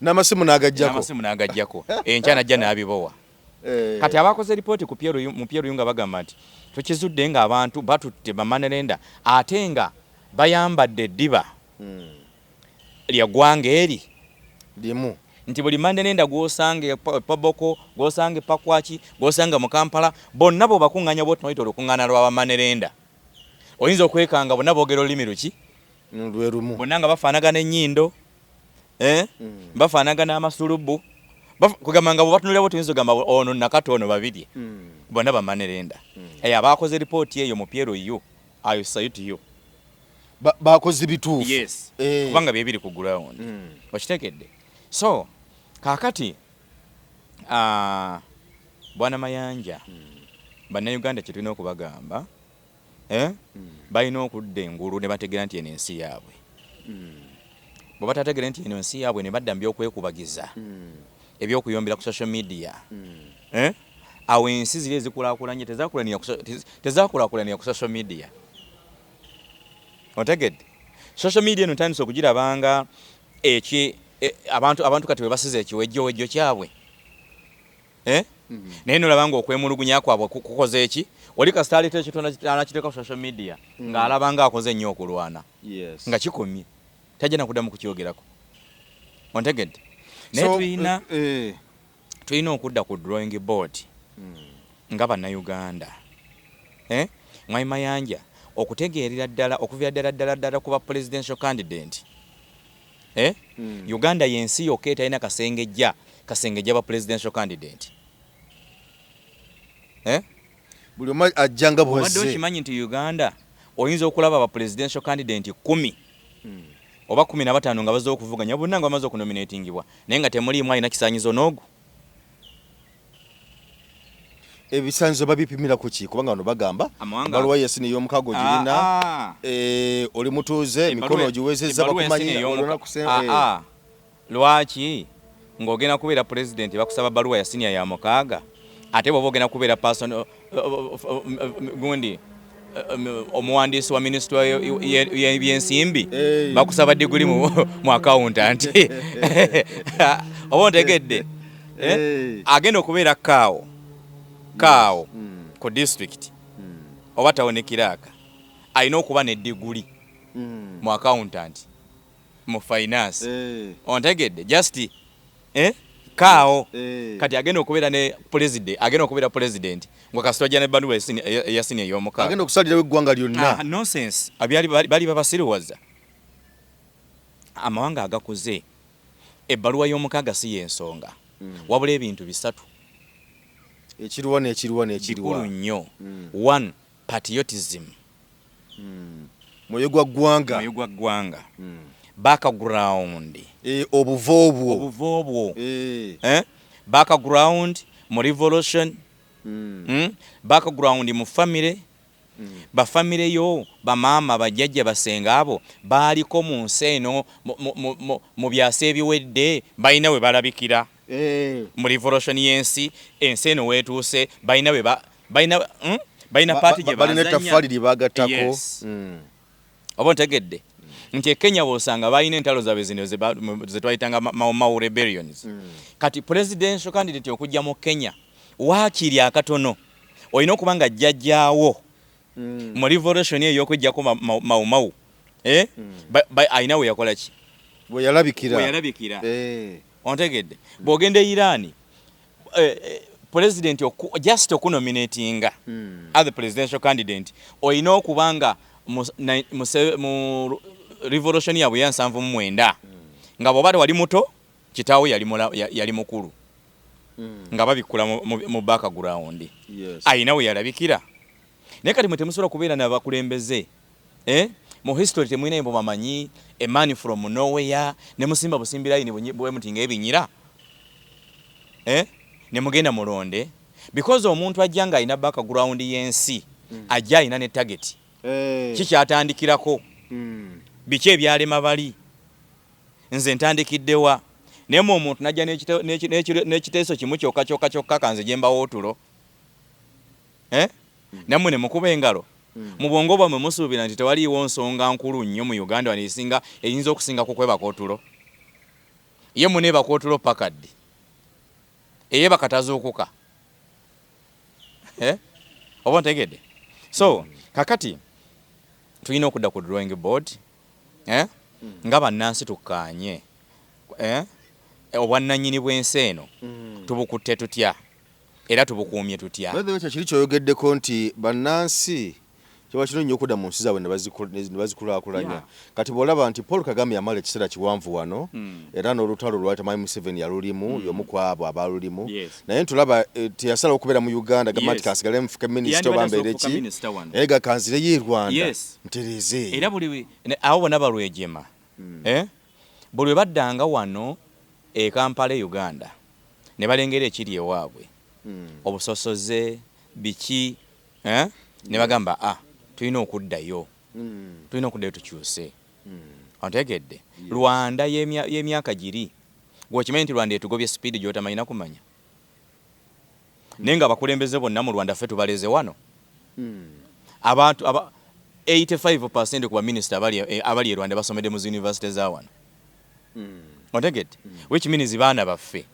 Speaker 2: N'amasimu n'agajjako.
Speaker 1: N'amasimu n'agajjako, enkya najja n'abibowa. Kati abakoze ripooti ku PLU, mu PLU nga bagamba nti tukizudde ng'abantu batutte ba money lender ate nga bayambadde eddiba lya ggwanga eri
Speaker 2: limu,
Speaker 1: nti buli money lender gw'osanga e Paboko, gw'osanga e Pakwaki, gw'osanga mu Kampala, bonna bw'obakuŋŋaanya bw'otunoyita olukuŋŋaana lwa ba money lender, oyinza okwekanga bonna boogera olulimi luki?
Speaker 2: Lwe lumu.
Speaker 1: Bonna nga bafaanagana ennyindo, eh? Bafaanagana amasulubu. Kugamba nga bwebatunulira bwe tuyinza ogamba ono Nakato, ono babiri, bonna ba money lender. Eyo abakoze ripooti eyo mu PLU, I salute you.
Speaker 2: Bakoze bituufu.
Speaker 1: Yes. Kubanga byebiri ku ground, okitegedde? So kaakati bwana Mayanja, bannayuganda kyetulina okubagamba, eh? Balina okudda engulu ne bategeera nti eno ensi yaabwe. Bwe batategeera nti eno ensi yaabwe, ne badda mu byokwekubagiza, ebyokuyombera ku social media, eh? Awo ensi ziri ezikulaakulanye tezakulaakulanira ku social media, otegedde? Social media eno ntandise okugirabanga eki abantu kati bwe basiza ekiwejjowejjo kyabwe, eh? Naye nolaba nga okwemulugunya kwabwe kukoze eki, oli kasita aleeta ekintu anakiteeka ku social media, ng'alaba nga akoze ennyo okulwana, nga kikomye, tajja nakuddamu kukyogerako, ontegedde? Naye
Speaker 2: So,
Speaker 1: tulina tulina okudda ku drawing board nga bannayuganda, eh? Mwami Mayanja, okutegeerera ddala, okuviira ddala ddala ddala kuba presidential candidate, eh? Uganda yensi yokka etalina kasengejja ba presidential candidate, eh?
Speaker 2: Buli omu ajja nga
Speaker 1: Obadde
Speaker 2: bwazze.
Speaker 1: okimanyi nti Uganda oyinza okulaba ba presidential candidate 10 oba 15 nga bazze okuvuganya, bonna nga bamaze okunominatingibwa, naye nga temuliimu alina kisaanyizo n'ogu?
Speaker 2: Ebisanyizo babipimira ku ki? Kubanga bano bagamba ebbaluwa yesi ney'omukago girina, oli mutuuze, emikono ogiwezezza,
Speaker 1: Ebbaluwa
Speaker 2: bakumanyi
Speaker 1: ensi
Speaker 2: olina
Speaker 1: lwaki Ng'ogenda kubeera pulezidenti bakusaba baluwa ya siniya ya mukaaga, ate bw'oba ogenda kubeera person gundi omuwandiisi wa minisitule y'ebyensimbi bakusaba diguli mu accountant. Oba ontegedde? Eh? Agenda okubeera kaawo kaawo ku district oba town clerk alina okuba ne diguli mu accountant, mu finance. Ontegedde? Just kaawo. Kati agenda okubeera ne president, agenda okubeera president nga kasita ojja ne baluwa eya siniya ey'omukaaga.
Speaker 2: Agenda okusalirawo eggwanga lyonna.
Speaker 1: Ah, nonsense. Abyali bali babasiruwaza. Amawanga agakuze, ebbaluwa y'omukaaga si y'ensonga, wabula ebintu bisatu.
Speaker 2: Ekiriwa n'ekiriwa?
Speaker 1: Bikulu
Speaker 2: N'ekiriwa?
Speaker 1: nnyo. One, patriotism.
Speaker 2: Mwoyo gwa ggwanga.
Speaker 1: Mwoyo gwa ggwanga, background.
Speaker 2: Obuva obwo.
Speaker 1: Obuva obwo. Eh? Background mu revolution, Background mu family, bafamire yo, bamaama, bajjajja, basenga, abo baaliko mu nsi eno mu byasa ebiwedde, balina we balabikira mu revolution y'ensi, ensi eno weetuuse, balina we balina, Balina part gye
Speaker 2: balina
Speaker 1: bazannya.
Speaker 2: Ettaffaali lye bagattako.
Speaker 1: Yes. Oba ontegedde nti e Kenya bw'osanga balina entalo zaabwe zino ze twayitanga Mau Mau rebellions. Kati presidential candidate okujja mu Kenya, waakiri akatono olina okuba nga jjajjaawo mu revolution eyo ey'okweggyako Mau Mau, eh? Alina we yakola ki?
Speaker 2: Bwe yalabikira.
Speaker 1: We yalabikira. Ontegedde? Bw'ogenda e Iran, president just okunominatinga as the presidential candidate, olina okuba nga mu revolution yaabwe ya 79, nga bw'oba wali muto, kitaawo yali mukulu, nga babikkula mu background, ayina we yalabikira. Naye kati mwe temusobola kubeera nabakulembeze, eh? Mu history temulina mbu bamanyi a man from nowhere, ne musimba busimbi line bwe muti ng'ebinyira, eh? Ne mugenda mulonde, because omuntu ajja nga alina background y'ensi, ajja alina ne target. Kikyatandikirako biki ebyalema bali, nze ntandikiddewa? Naye mu omuntu najja n'ekiteeso kimu kyokka kyokka kyokka, kanze gye mbawo otulo, eh? Nammwe ne mukuba engalo. Mu bwongo bwammwe musuubira nti tewaliiwo nsonga nkulu nnyo mu Uganda wano esinga eyinza okusinga ku kwebaka otulo. Ye muneebaka otulo paka ddi? Eyeebaka tazuukuka, eh? Oba ontegedde? So kakati tulina okudda ku drawing board, eh? Nga bannansi tukkaanye, eh? Obwannannyini bw'ensi eno tubukutte tutya era tubukuumye tutya?
Speaker 2: By the way, kyekiri kyoyogeddeko nti bannansi kiba kino nnyo okudda mu nsi zaabwe ne bazikulaakulanya. Kati bw'olaba nti Paul Kagame yamala ekiseera kiwanvu wano, era n'olutalo lwali tamanyi Museveni yalulimu, y'omu ku abo abalulimu, naye ntulaba teyasalawo okubeera mu Uganda, gamba nti kansigale nfuke minisita oba
Speaker 1: Yandibadde
Speaker 2: mbeere
Speaker 1: asobola okufuuka
Speaker 2: ki,
Speaker 1: minisita wano.
Speaker 2: Naye ga kanzireyo e Rwanda ntereeze eyo.
Speaker 1: Era buli abo bonna balwejema, eh? Buli lwe baddanga wano e Kampala e Uganda ne balengera ekiri ewaabwe, obusosoze biki, eh? Ne bagamba, ah, tulina okuddayo, tulina okuddayo tukyuse. Ontegedde? Rwanda y'emyaka giri, gweokimanyi nti Rwanda etugobye speed gy'otamanyi nakumanya, naye nga abakulembeze bonna mu Rwanda ffe tubaleze wano. Abantu aba 85% ku baminisita abali e Rwanda basomedde mu university za wano. Ontegedde? Which means baana baffe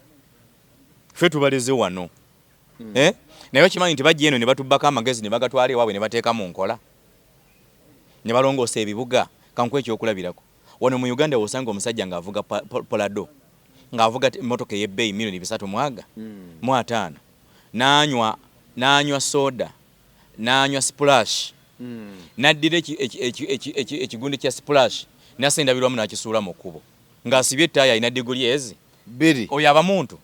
Speaker 1: ffe tubaleze wano, eh? Naye okimanyi nti bajja eno ne batubbako amagezi ne bagatwala ewaabwe ne bateeka mu nkola ne balongoosa ebibuga. Kankuwa ekyokulabirako, wano mu Uganda wosanga omusajja ng'avuga Prado, ng'avuga emmotoka ey'ebbeeyi miliyoni 3 mwaga mu ataano, n'anywa soda, n'anywa Splash, n'addira ekigundi kya Splash nasa endabirwamu n'akisuula mu kkubo ng'asibye ettaaya, alina diguli ezi
Speaker 2: 2.
Speaker 1: Oyo aba muntu?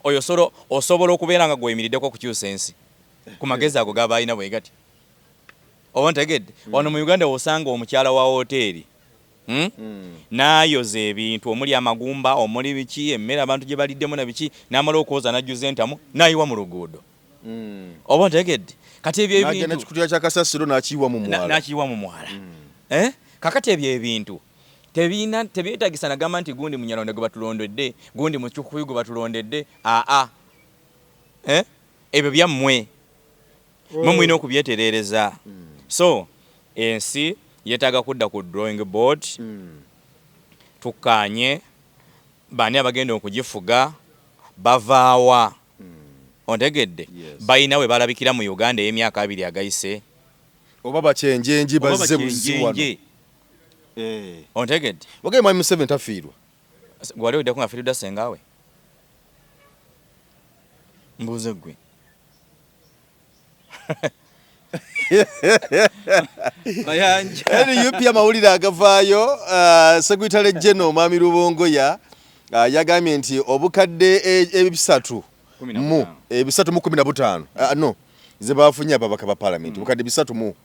Speaker 1: Oyo osobola okubeera nga gweyimiriddeko okukyusa ensi ku magezi ago gaba alina bwe gati? Oba ntegedde? Wano mu Uganda wosanga omukyala wa woteeri, N'ayoza ebintu omuli amagumba, omuli biki, emmere abantu gye baliddemu na biki, n'amala okwoza n'ajjuza entamu n'ayiwa mu luguudo. Oba ontegedde? Kati ebyo
Speaker 2: N'ajja
Speaker 1: ebintu
Speaker 2: n'ekikutya kya kasasiro n'akiyiwa mu mwala.
Speaker 1: N'akiyiwa mu mwala. Eh? Kakati ebyo ebintu Tebirina tebyetagisa nagamba nti gundi Munyarwanda gwe batulondedde, gundi Mukyukuyu gwe batulondedde. Aa. Eh? Ebyo byammwe. Mwe mulina okubyetereereza. So ensi yeetaaga kudda ku drawing board. Tukkaanye baani abagenda okugifuga, bavaawa. Ontegedde? Balina we balabikira mu Uganda ey'emyaka abiri agayise.
Speaker 2: Oba bakyenjenje
Speaker 1: Oba
Speaker 2: bazze buzzi wano.
Speaker 1: bakyenjenje. Ontegedde?
Speaker 2: Wagambye Mwami Museveni tafiirwa.
Speaker 1: Gwe wali oddako ng'afiiriddwa ssenga we? Mbuuze ggwe. Mayanja.
Speaker 2: NUP amawulire agavaayo Secretary General Mwami Rubongoya yagambye nti obukadde ebisatu mu 315 no ze bafunye ababaka ba parliament obukadde bisatu mu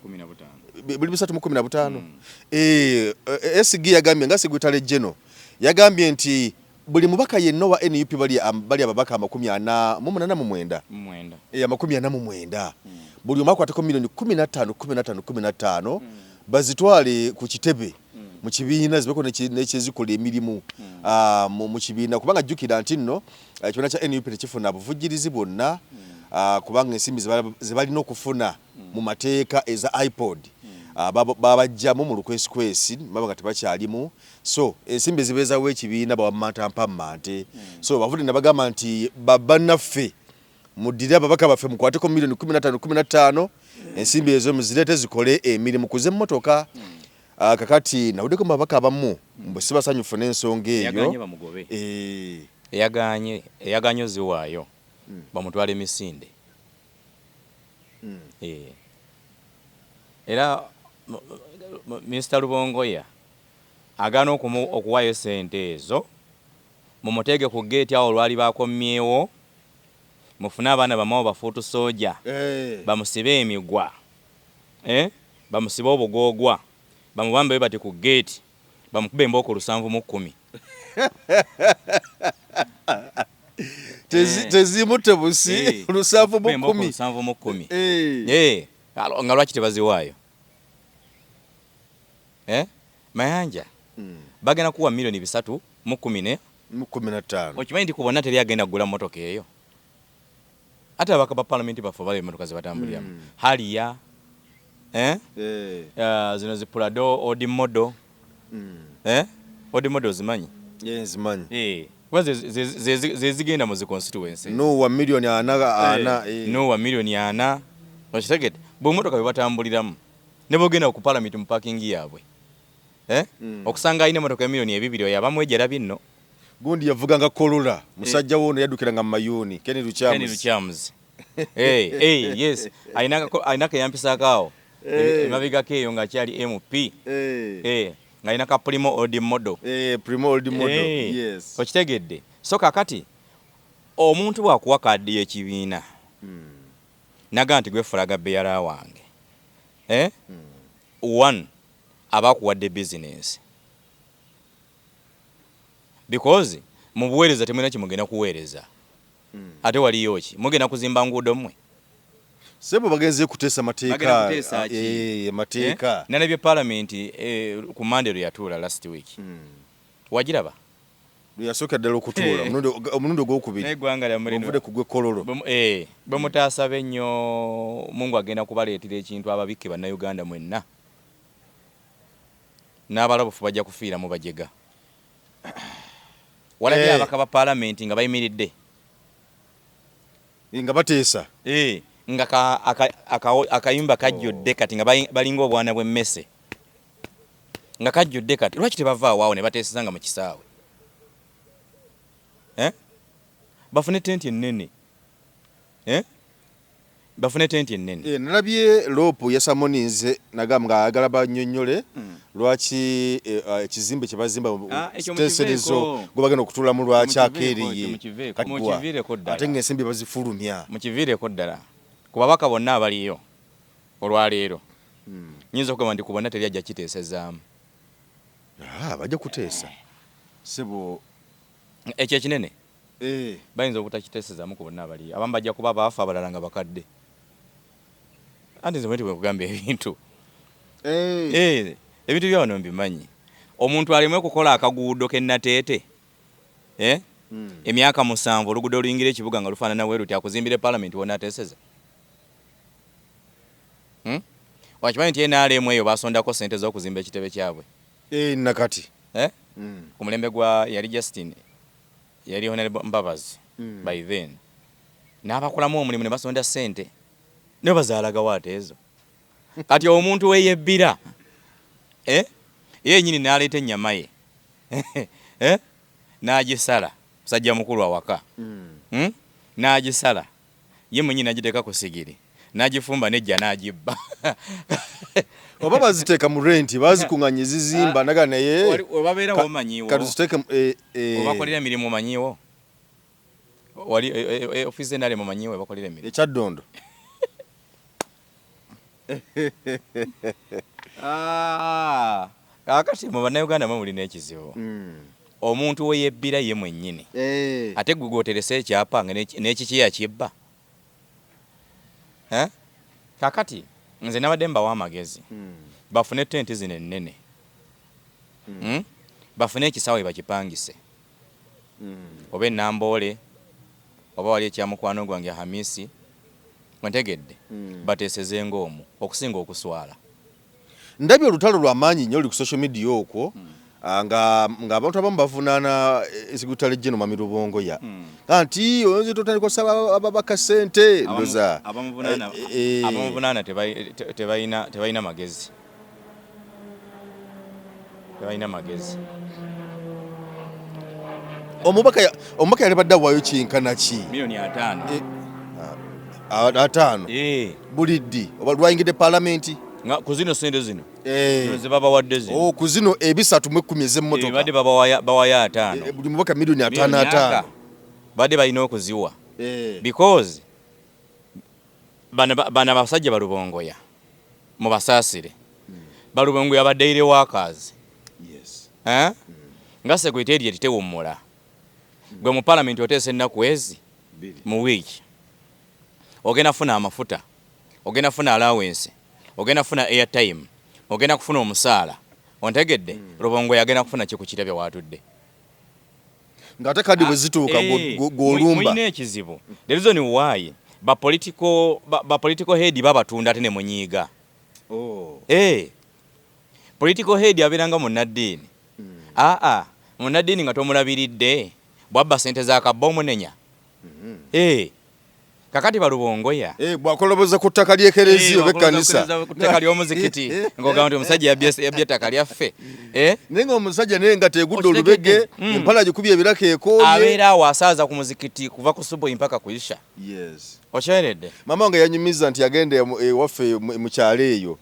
Speaker 2: buli 315. SG yagambye nga Secretary General yagambye nti buli mubaka yenna wa NUP bali ababaka 48 49 buli omu akwatako milioni 15 15 15 bazitwale ku kitebe mu kibiina zibeko nekyezikola emirimu mu kibiina, kubanga jjukira nti nno ekibiina kya NUP tekifuna buvujjirizi bwonna, kubanga ensimbi ze balina okufuna mu mateeka eza iPod babajjamu mu lukwesikwesi baba nga tebakyalimu. So ensimbi zibeezawo ekibiina bawammanta mpammante. So bavudde ne bagamba nti bannaffe muddire ababaka baffe mukwateko milioni 15 15 ensimbi ezo muzireete zikole emirimu kuze emmotoka. Kakati nawuddeko mu babaka abamu mbu si basanyufu n'ensonga eyo.
Speaker 1: Eyaganye bamugobe. Eyaganye oziwaayo bamutwale emisinde. Era Mr. Rubongoya agaana okuwaayo ssente ezo, mumuteege ku geeti awo lwali bakomyewo, mufune abaana bamwe bafuutu sooja, bamusibe emigwa, bamusibe obugoogwa, bamubambe bati ku geeti, bamukube embooko 710.
Speaker 2: Tezimutte busi 710.
Speaker 1: 710. Nga lwaki tebaziwaayo? Mayanja bagenda kuwa milioni 315. Okimanyi nti ku bonna teri agenda kugula mmotoka eyo. Ate ababaka ba palamenti baffe bali emmotoka ze batambuliramu. Harrier, zino zi Prado old model. Old model ozimanyi?
Speaker 2: Nzimanyi.
Speaker 1: Kuba ze zigenda mu zi constituency.
Speaker 2: Nowa milioni 4.
Speaker 1: Nowa milioni 4. Okitegedde? Bwe mmotoka bwe batambuliramu. Ne bw'ogenda ku palamenti mu parking yaabwe. Okusanga alina emmotoka ya milioni 2 oyo abamwejerabye nno.
Speaker 2: Gundi yavuganga Corolla, musajja wo ono yaddukiranga mu Mayuuni, Kenny Lukyamuzi.
Speaker 1: Kenny Lukyamuzi. Yes. Alina keyampisaako awo. Emabegako eyo ng'akyali MP. Ng'alina ka Primo old model.
Speaker 2: Primo old model. Yes.
Speaker 1: Okitegedde. So kakati omuntu bw'akuwa kaadi y'ekibiina naga nti gwe flag bearer wange. One, aba akuwadde business. Because mu buweereza temulina kimugenda kuweereza. Ate waliyo ki? Mugenda kuzimba nguudo mmwe?
Speaker 2: Sebo bagenze kuteesa mateeka.
Speaker 1: Bagenda kuteesa ki?
Speaker 2: Mateeka.
Speaker 1: Nalabye palamenti ku Monday lwe yatuula last week. Wagiraba?
Speaker 2: Lwe yasooka ddala okutuula, omulundi ogwokubiri.
Speaker 1: N'eggwanga lyammwe lino.
Speaker 2: Ovudde ku gw'e Kololo.
Speaker 1: Bwe mutaasabe ennyo Mungu agenda kubaleetera ekintu ababikke bannayuganda mwenna. N'abalabufu bajja kufiira mu bajega. Walabye ababaka ba palamenti nga bayimiridde.
Speaker 2: Nga bateesa.
Speaker 1: Nga akayumba kajjudde kati nga balinga obwana bw'emmese. Nga kajjudde kati. Lwaki tebavaawo awo ne bateeseza nga mu kisaawe? Bafune tenti ennene. Bafune tenti ennene.
Speaker 2: Nalabye LOP yasamoninze nagamba nga ayagala bannyonnyole lwaki ekizimbe kye bazimba
Speaker 1: Ekyo
Speaker 2: teeserezo
Speaker 1: mukiveeko.
Speaker 2: gwe bagenda okutuulamu lwaki akeereye. Kati gwa.
Speaker 1: Mukiviireko ddala.
Speaker 2: Ate ng'ensimbi bazifulumya.
Speaker 1: Mukiviireko ddala. Ku babaka bonna abaliyo olwaleero, nyinza okugamba nti ku bonna teri ajja kiteesezaamu.
Speaker 2: Bajja kuteesa. Sebo.
Speaker 1: Ekyo ekinene. Bayinza obutakiteesezaamu ku bonna abaliyo. Abamu bajja kuba baafa, abalala nga bakadde. Anti nze bwe nkugamba ebintu. Ebintu bya wano mbimanyi. Omuntu alemwe okukola akaguudo ke Nateete, eh? Emyaka 7 oluguudo oluyingira ekibuga nga lufaanana bwe luti, akuzimbire palamenti w'onaateeseza? Hmm? Wakimanyi nti NRM eyo basondako ssente z'okuzimba ekitebe kyabwe?
Speaker 2: Eh, nakati.
Speaker 1: Eh? Ku mulembe gwa yali Justin, yali Honorable Mbabazi by then. N'abakolamu omulimu ne basonda ssente. Naye bazaalagawo ate ezo? Kati omuntu weyebbira, eh? Ye yennyini n'aleeta ennyama ye, eh? N'agisala, musajja mukulu awaka. N'agisala ye mwennyini n'agiteeka ku sigiri n'agifumba nejja n'agibba.
Speaker 2: Oba baziteeka mu renti, bazikuŋŋanya ezizimba naga naye
Speaker 1: webabeera womanyiiwo
Speaker 2: katuziteeke
Speaker 1: webakolera emirimu omanyiiwo wali ofiisi NRM omanyiiwo webakolera emirimu
Speaker 2: e Kyaddondo.
Speaker 1: Ah, kaakati mu Bannayuganda mwe mulina ekizibu. Omuntu we yebbira ye mwennyini, ate gwe gwoterese ekyapa nga n'ekiki yakibba. Eh? Kaakati nze nabadde mbawa amagezi bafune tenti zino ennene, Bafune ekisaawe bakipangise, oba e Namboole oba wali ekya mukwano gwange Hamisi, ontegedde, bateeseze ng'omwo okusinga okuswala.
Speaker 2: Ndabye olutalo lwa maanyi nnyo luli ku social media okwo, nga ng'abantu abamu bavunaana Secretary General Mwami Rubongoya nti oyinza otandika osaba ababaka ssente ndoza
Speaker 1: Abamuvunaana tebalina magezi, tebalina magezi.
Speaker 2: Omubaka yali badde awaayo kyenkana ki?
Speaker 1: Miliyoni 50.
Speaker 2: 50 buli ddi oba lwayingidde palamenti?
Speaker 1: Nga ku zino sente zino, zino ze babawadde zino.
Speaker 2: Oh, ku zino 310 ez'emmotoka.
Speaker 1: Badde bawayo 50.
Speaker 2: Buli mubaka miliyoni 5 5.
Speaker 1: Badde balina okuziwa because bano abasajja balubongoya, mubasaasire, balubongoya ba daily workers. Eh? Nga secretariat tewummula, gwe mu palamenti oteesa ennaku ezi mu wiiki, ogenda kufuna amafuta, ogenda kufuna allowance, ogenda kufuna airtime, ogenda kufuna omusaala, ontegedde? Rubongoya agenda kufuna ki ku kirabya waatudde?
Speaker 2: Ng'ate kadi bwe zituuka gw'olumba.
Speaker 1: Mulina ekizibu. The reason why ba political head babatunda ate ne munyiiga.
Speaker 2: Oh.
Speaker 1: Political head abeera nga munnaddiini. Aa, munnaddiini nga tomulabiridde, bwabba sente za kabba omunenya. Kakati balubongoya
Speaker 2: Bwakoloboza ku ttaka ly'ekereziya oba ekkanisa.
Speaker 1: Ku ttaka ly'omuzikiti ng'ogamba nti omusajja yabbye ettaka lyaffe.
Speaker 2: Naye nga omusajja naye nga tegudde olubege, empala gikubye ebiraka ekooye.
Speaker 1: Abeera awo asaaza ku muzikiti kuva ku subuhi mpaka ku isha. Okyeredde?
Speaker 2: Maama wange yanyumiza nti yagenda ewaffe mu kyalo eyo,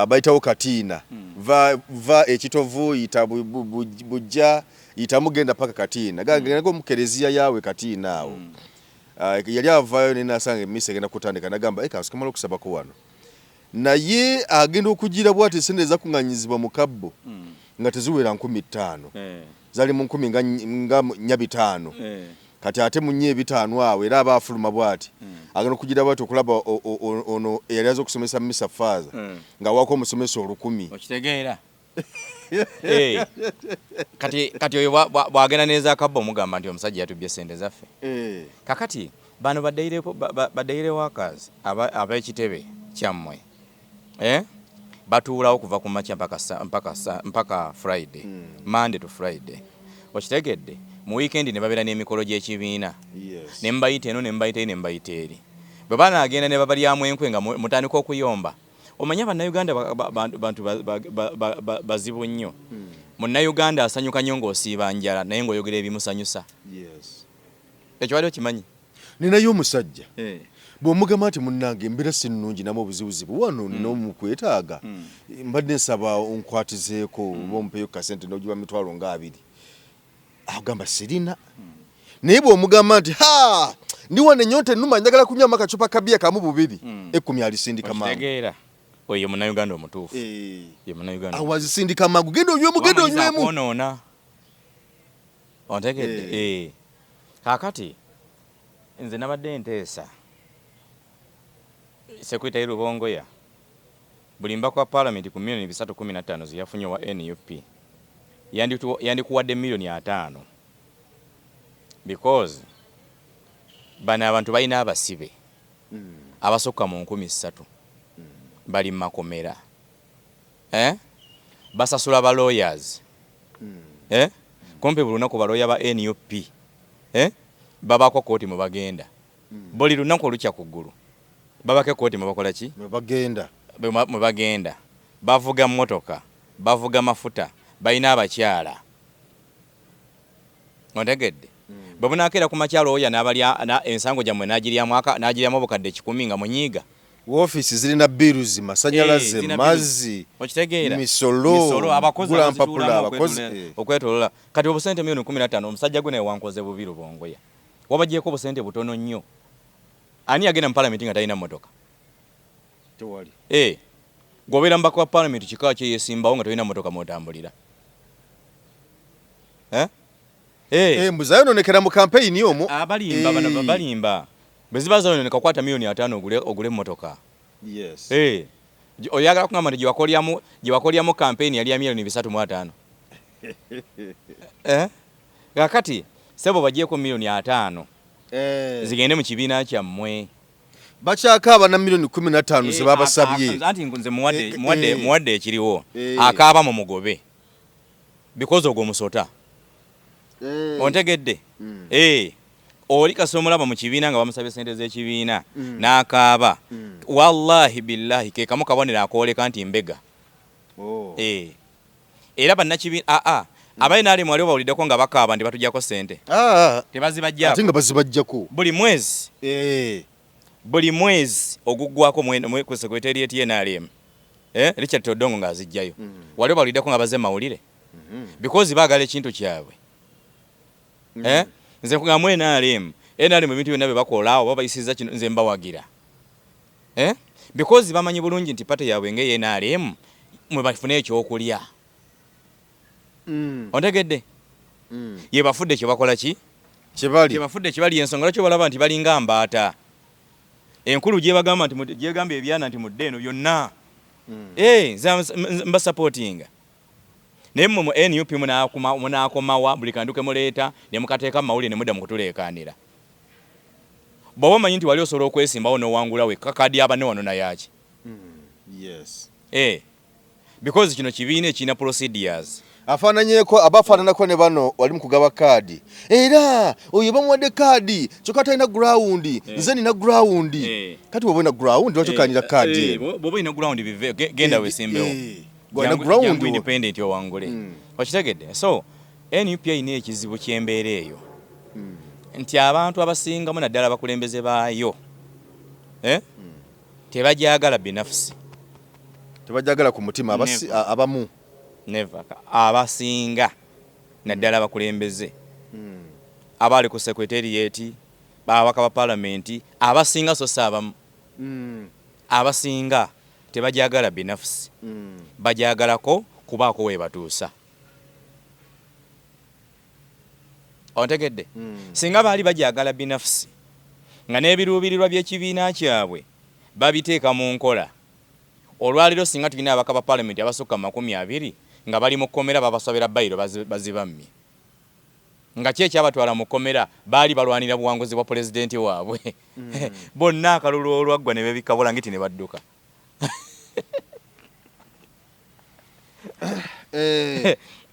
Speaker 2: bayitawo Katiina, va Ekitovu, yita Bujja, yitamu genda paka Katiina, gendako mu kereziya yaawe Katiina awo. Yali avaayo naye nasanga emisa egenda kutandika, nagamba eka nsikamala okusabako wano, naye agenda okugira bwati esente ezakuŋŋanyizibwa mu kabbo nga teziwera 5000, zaali mu nkumi nga 4 500. Kati ate mu 4 500 awo era aba afuluma bwati, agenda okugira bwati okulaba ono eyali aza okusomesa misa, faaza, ng'awaako omusomesa 1000.
Speaker 1: Okitegeera? Kati oyo bw'agenda n'ezakabba omugamba nti omusajja yatubbye sente zaffe. Kakati bano ba daily workers ab'ekitebe kyammwe, eh? Batuulawo kuva ku makya mpaka Friday, Monday to Friday, okitegedde? Mu weekend ne babeera n'emikolo gy'ekibiina, ne mubayita eno, ne mubayita eri, ne mubayita eri. Bwe banaagenda ne babalyamu enkwe nga mutandika okuyomba. Omanye Bannayuganda bantu bazibu nnyo. Munnayuganda asanyuka nnyo ng'osiiba njala naye ng'oyogera ebimusanyusa. Ekyo wali okimanyi?
Speaker 2: Ninayo omusajja, bw'omugamba nti munnange embeera si nnungi, namu obuzibuzibu wano, nina omukwetaaga, mbadde nsaba onkwatizeeko oba ompeyo kasente n'ogiba 200,000, agamba sirina. Naye bw'omugamba nti ha, ndi wano ennyonta ennuma, njagala kunywamu akacupa ka bbiya kamu bubiri, 10 alisindika mangu.
Speaker 1: Okitegeera? Oyo munnayuganda omutuufu. Ye munnayuganda.
Speaker 2: Awo azisindika mangu, genda onywemu, genda onywemu.
Speaker 1: Kwonoona, ontegedde? Eh. Kaakati nze nabadde nteesa Secretary Rubongoya, buli mbaka wa paalamenti ku 315,000,000 ze yafunye owa NUP. Yandikuwadde 50 million because bano abantu balina abasibe abasukka mu 3000 bali mu makomera, eh? Basasula ba lawyers, eh? Kumpi buli lunaku balooya ba NUP, eh? Babako kooti mwe bagenda buli lunaku olukya ku ggulu, babako ekooti mwe bakola ki?
Speaker 2: Mwe bagenda.
Speaker 1: Mwe bagenda, bavuga mmotoka, bavuga mafuta, balina abakyala, ontegedde? Bwe bunakeera ku makyalo, oyo n'abalya ensango gyammwe n'agiryamu 100,000 nga munyiiga.
Speaker 2: Woofiisi zirina bills, masanyalaze,
Speaker 1: Zirina
Speaker 2: mazzi,
Speaker 1: okitegeera?
Speaker 2: Misolo,
Speaker 1: Misolo, abakozi
Speaker 2: gula
Speaker 1: abazituulamu
Speaker 2: mpapula, abakozi,
Speaker 1: okwetolola. Kati obusente 15 million, omusajja gwe naye wankoze bubi Lubongoya, wabagyeko obusente butono nnyo. Ani yagenda mu palamenti nga talina mmotoka?
Speaker 2: Tewali.
Speaker 1: Eh, gwobeera mubaka wa palamenti kika ki yesimbawo nga tolina mmotoka mwotambulira? Eh? Eh.
Speaker 2: Mbu zayononekera mu kampeyini omwo.
Speaker 1: Abalimba bano balimba. Bwe ziba zayononeka, kwata 50 million ogule emmotoka. Eh, oyagala kugamba nti gye wakolyamu kampeyini yali ya 350 million? Eh? Kakati sebo bagyeko 50 million zigende mu kibiina kyammwe.
Speaker 2: Bakyakaaba na 15 million ze babasabye.
Speaker 1: Anti nze muwadde ekiriwo. Akaaba mu mugobe because ogwo musota. Ontegedde? Eh, oli kasi omulaba mu kibiina nga bamusabye sente z'ekibiina n'akaaba, wallahi billahi ke kamu kabonero akooleka nti mbega.
Speaker 2: Oh.
Speaker 1: Eh. Era bannakibiina aa abalina wali obawuliddeko nga bakaaba nti batujjako sente?
Speaker 2: Ah,
Speaker 1: tebazibajjako.
Speaker 2: Ate nga bazibajjako.
Speaker 1: Buli mwezi. Buli mwezi oguggwako ku secretariat ye NRM, eh, Richard Todongo ng'azijjayo. Wali obawuliddeko nga baze mawulire? Because baagala ekintu kyabwe. Eh? Nze nkugambu NRM, NRM ebintu byonna bye bakola oba bayisizza kino, nze mbawagira, eh? Because bamanyi bulungi nti party yaabwe ng'eya NRM mwe bafune ekyokulya. Ontegedde? Ye bafudde kye bakola ki?
Speaker 2: Kyebali.
Speaker 1: Kyebafudde kibali. Ensonga lwaki balaba nti balinga mbaata enkulu gyebagamba nti gyegamba ebyana nti mudde eno byonna. Eh, nze mbasupportinga, naye mmwe mu NUP munaakomawa buli kantu ke muleeta ne mukateeka mu mawulire ne mudda mu kutuleekaanira? Bw'oba omanyi nti wali osobola okwesimbawo n'owangula wekka, kaadi y'abanne wano nayaki?
Speaker 2: Yes.
Speaker 1: Eh, because kino kibiina ekirina procedures.
Speaker 2: Afaananyeko abafaananako ne bano wali mu kugaba kaadi, era oyo bamuwadde kaadi kyokka talina ground, nze nina ground. Kati bw'oba olina ground, lwaki okanira kaadi eno?
Speaker 1: Bw'oba olina ground, bive, genda wesimbewo.
Speaker 2: Gw'olina
Speaker 1: Jangu-
Speaker 2: ground.
Speaker 1: Jangu independent owangule. Okitegedde? So NUP erina ekizibu ky'embeera eyo nti abantu abasingamu, naddala abakulembeze baayo, eh? Tebajagala binafusi.
Speaker 2: Tebajagala ku mutima
Speaker 1: Never.
Speaker 2: abamu.
Speaker 1: Never. Abasinga, naddala abakulembeze abaali ku secretariat, babaka ba palamenti abasinga, so si abamu, abasinga tebajagala binafusi, bajagalako kubaako webatuusa. Ontegedde? Singa baali bajagala binafusi nga n'ebiruubirirwa by'ekibiina kyabwe babiteeka mu nkola, olwaleero singa tulina ababaka ba palamenti abasukka 20 nga bali mu kkomera, babasabira bayiro bazibammye, nga ki ekyabatwala mu kkomera baali balwanira buwanguzi bwa pulezidenti waabwe. Bonna akalulu olwaggwa ne bebikka bulangiti ne badduka.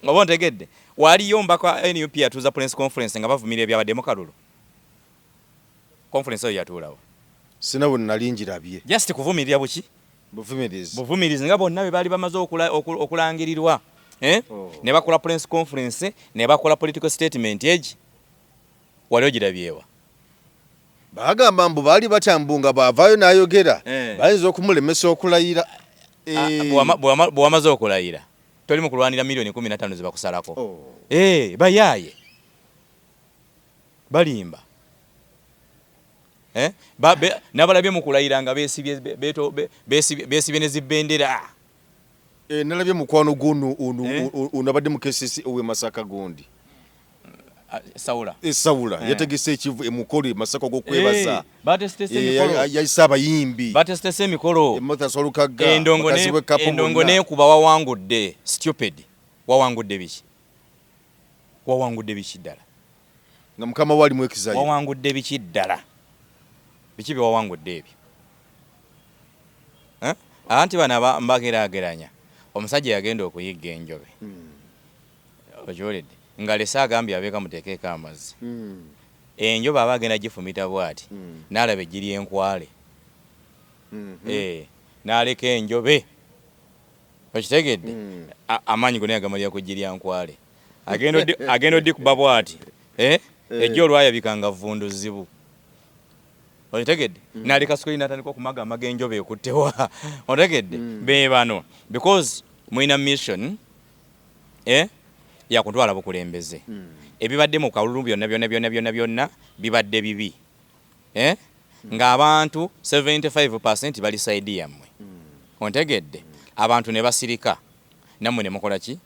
Speaker 1: Oba ontegedde? Waliyo omubaka NUP atuuza press conference nga bavumirira ebyabadde mu kalulu? Conference eyo yatuulawo?
Speaker 2: Sina bwe nali njirabye.
Speaker 1: Just kuvumirira buki?
Speaker 2: Buvumirizi.
Speaker 1: Buvumirizi, nga bonna bwe baali bamaze okulangirirwa, eh?
Speaker 2: Oh.
Speaker 1: Ne bakola press conference ne bakola political statement. Egi wali ogirabyewa?
Speaker 2: Bagamba mbu baali batya mbu nga bw'avaayo n'ayogera bayinza okumulemesa okulayira.
Speaker 1: Ah, bwe wamaze okulayira, toli mu kulwanira 15 million ze bakusalako.
Speaker 2: Oh.
Speaker 1: Eh, bayaaye balimba. Eh? Nabalabye mu kulayira nga beesibye beesibye ne zibendera.
Speaker 2: Eh, nalabye mukwano guno ono ono abadde mu KCC ow'e Masaka gundi.
Speaker 1: Ah, Saula.
Speaker 2: Sawula. Yategese ekivu emukolo e Masaka ogw'okwebaza.
Speaker 1: Batesitese emikolo.
Speaker 2: Yayise abayimbi.
Speaker 1: Batesitese emikolo.
Speaker 2: Motha Walukaga,
Speaker 1: Endongo
Speaker 2: bakazi bwe Kapo
Speaker 1: endongo
Speaker 2: bonna.
Speaker 1: Nekuba wawangudde. Stupid, wawangudde biki? Wawangudde biki ddala?
Speaker 2: Nga mukama we ali mu exile.
Speaker 1: Wawangudde biki ddala? Biki bye wawangudde ebyo? Eh? Anti bano mbageraageranya. Omusajja yagenda okuyigga enjobe. Okiwulidde? Nga lese agambye abeeka muteekeeko amazzi. Enjobe aba agenda gifumita bw'ati, n'alaba eggi ly'enkwale. Eh, n'aleka enjobe. Okitegedde? Amaanyi gonna yagamalira ku ggi lya nkwale. Agenda odikuba bw'ati. Eh? Eggi olwayabika nga vvundu zzibu. Okitegedde? N'aleka sukali n'atandika okumagamaga enjobe ekuttewa. Otegedde? Be bano. Because mulina mission eh, yakutwala bukulembeze. Ebibadde mu kalulu byonna byonna byonna byonna byonna bibadde bibi. Eh? Ng'abantu 75% bali side yammwe. Ontegedde? Abantu ne basirika. Nammwe ne mukola ki?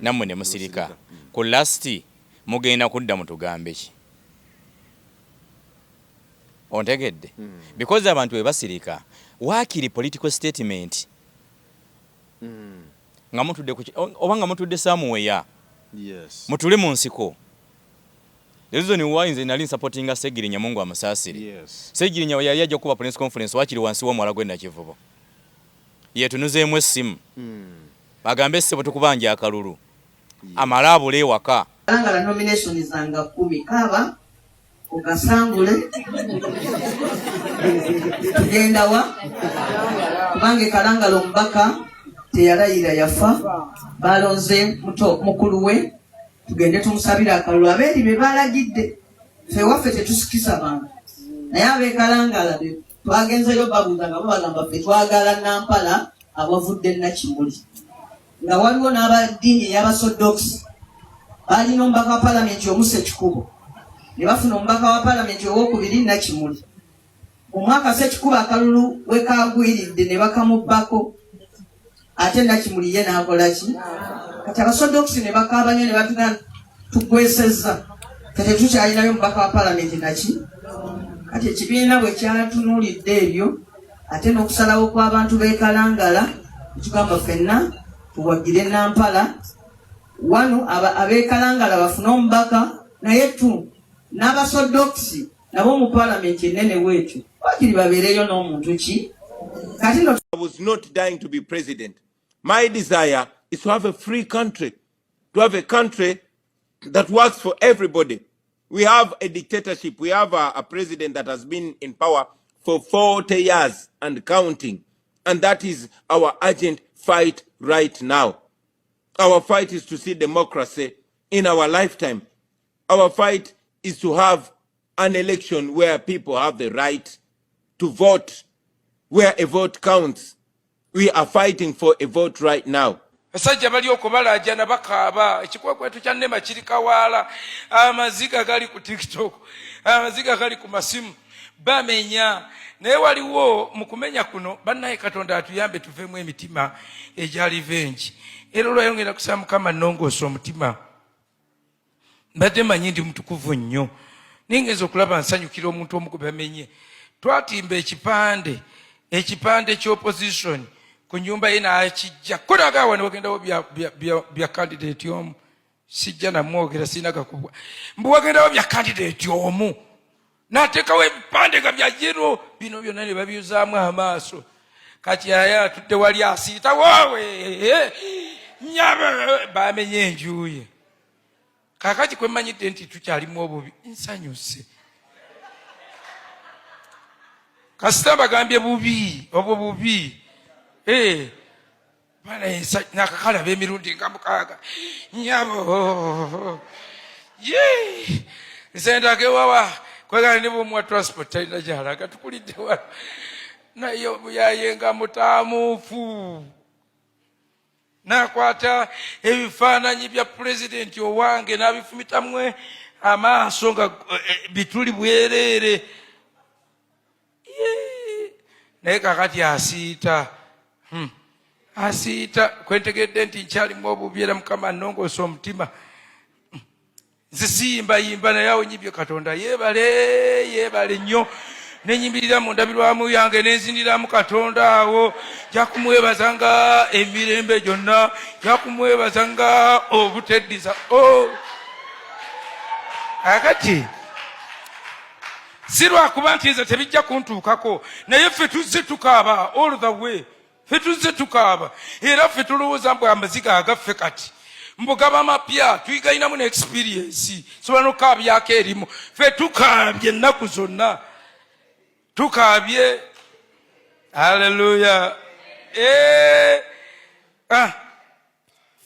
Speaker 1: Nammwe ne musirika. Ku last mugenda kudda mutugambe ki? Ontegedde? Because abantu bwe basirika, waakiri political statement nga mutudde ku oba nga mutudde somewhere. Mutule mu nsiko. The reason why nze nali nsupportinga Ssegirinya, Mungu amusaasire. Ssegirinya we yali ajja okuba press conference wakiri wansi w'omwala gw'e Nakivubo. Yeetunuzeemu essimu. Bagambe ssebo tukubanja akalulu. Amale abule ewaka.
Speaker 9: Kalangala nomination zanga 10 kaaba ogasangule tugenda wa kubanga ekalangala omubaka teyalayira yafa balonze muto mukulu we tugende tumusabire akalulu abeeri be balagidde ffe waffe tetusikisa bantu naye abekalangala twagenzeyo babuuza nga bo bagamba ffe twagala Nampala abavudde Nakimuli nga waliwo n'abaddiini ey'abasodokisi baalina omubaka wa palamenti omu Ssekikubo ne bafuna omubaka wa palamenti owokubiri Nakimuli. Omwaka Ssekikubo akalulu we kaagwiridde ne bakamubbako ate Nakimuli ye n'akola ki? Kati abasodokisi ne bakaaba nnyo ne batuga tugwesezza fe tetukyalinayo omubaka wa palamenti naki. Kati ekibiina bwe kyatunuulidde ebyo ate n'okusalawo kw'abantu b'e Kalangala tugamba ffenna tuwagire Nampala wano ab'e Kalangala bafune omubaka naye tu n'abasodokisi nabo mu palamenti ennene bwetyo wakiri babeereyo n'omuntu ki kati no
Speaker 10: I was not dying to be president. My desire is to have a free country, to have a country that works for everybody. We have a dictatorship. We have a president that has been in power for 40 years and counting. And that is our urgent fight right now. Our fight is to see democracy in our lifetime. Our fight is to have an election where people have the right to vote, where a vote counts. We are fighting for a vote right now.
Speaker 11: Basajja bali okwo balaajana bakaaba ekikwekweto kya nema kiri kawaala amaziga gali ku TikTok, amaziga gali ku masimu bamenya naye waliwo mu kumenya kuno bannaye Katonda atuyambe tuveemu emitima egya revenge era olwayongera kusaba Mukama nnongoosa omutima. Mbadde manyi ndi mutukuvu nnyo naye ngenza okulaba nsanyukira omuntu omu gwe bamenye. Twatimba ekipande ekipande ky'opposition ku nyumba ye n'akijja konaga wano wagendawo bya candidate omu sijja namwogera sirina gakubwa mbu wagendawo bya candidate omu n'ateekawo ebipande nga bya yero bino byonna ne babyuzaamu amaaso. Kati aye atudde wali asiita woowe nyaba bamenye enju ye. Kaakati kwe mmanyidde nti tukyalimu obubi nsanyuse kasita bagambye bubi obwo bubi nakakalaba emirundi nga 6 nyabo ye nze ndagewawa kwegala ne bwomuwa transport talina gyalaga tukulidde wano naye obuyaye nga mutaamuufu nakwata ebifaananyi bya pulezidenti owange n'abifumitamwe amaaso nga bituli bwereere. Naye kakati asiita asiita kwentegedde nti nkyalimu obubi era Mukama nnongoosa omutima. Nze siyimbayimba naye awo nyimbye Katonda yeebale yeebale nnyo nenyimbirira mu ndabirwamu yange nenziniramu Katonda awo nja kumwebaza nga emirembe gyonna nja kumwebaza nga obuteddiza. Oh. Akati si lwakuba nti nze tebijja kuntuukako, naye ffe tuzze tukaaba all the way, ffe tuzze tukaaba, era ffe tulowooza mbu amaziga agaffe kati mbu gaba mapya, tuyigalinamu ne experience, sobola n'okukaabyako erimu. Ffe tukaabye ennaku zonna, tukaabye. Haleluya! Eh, ah.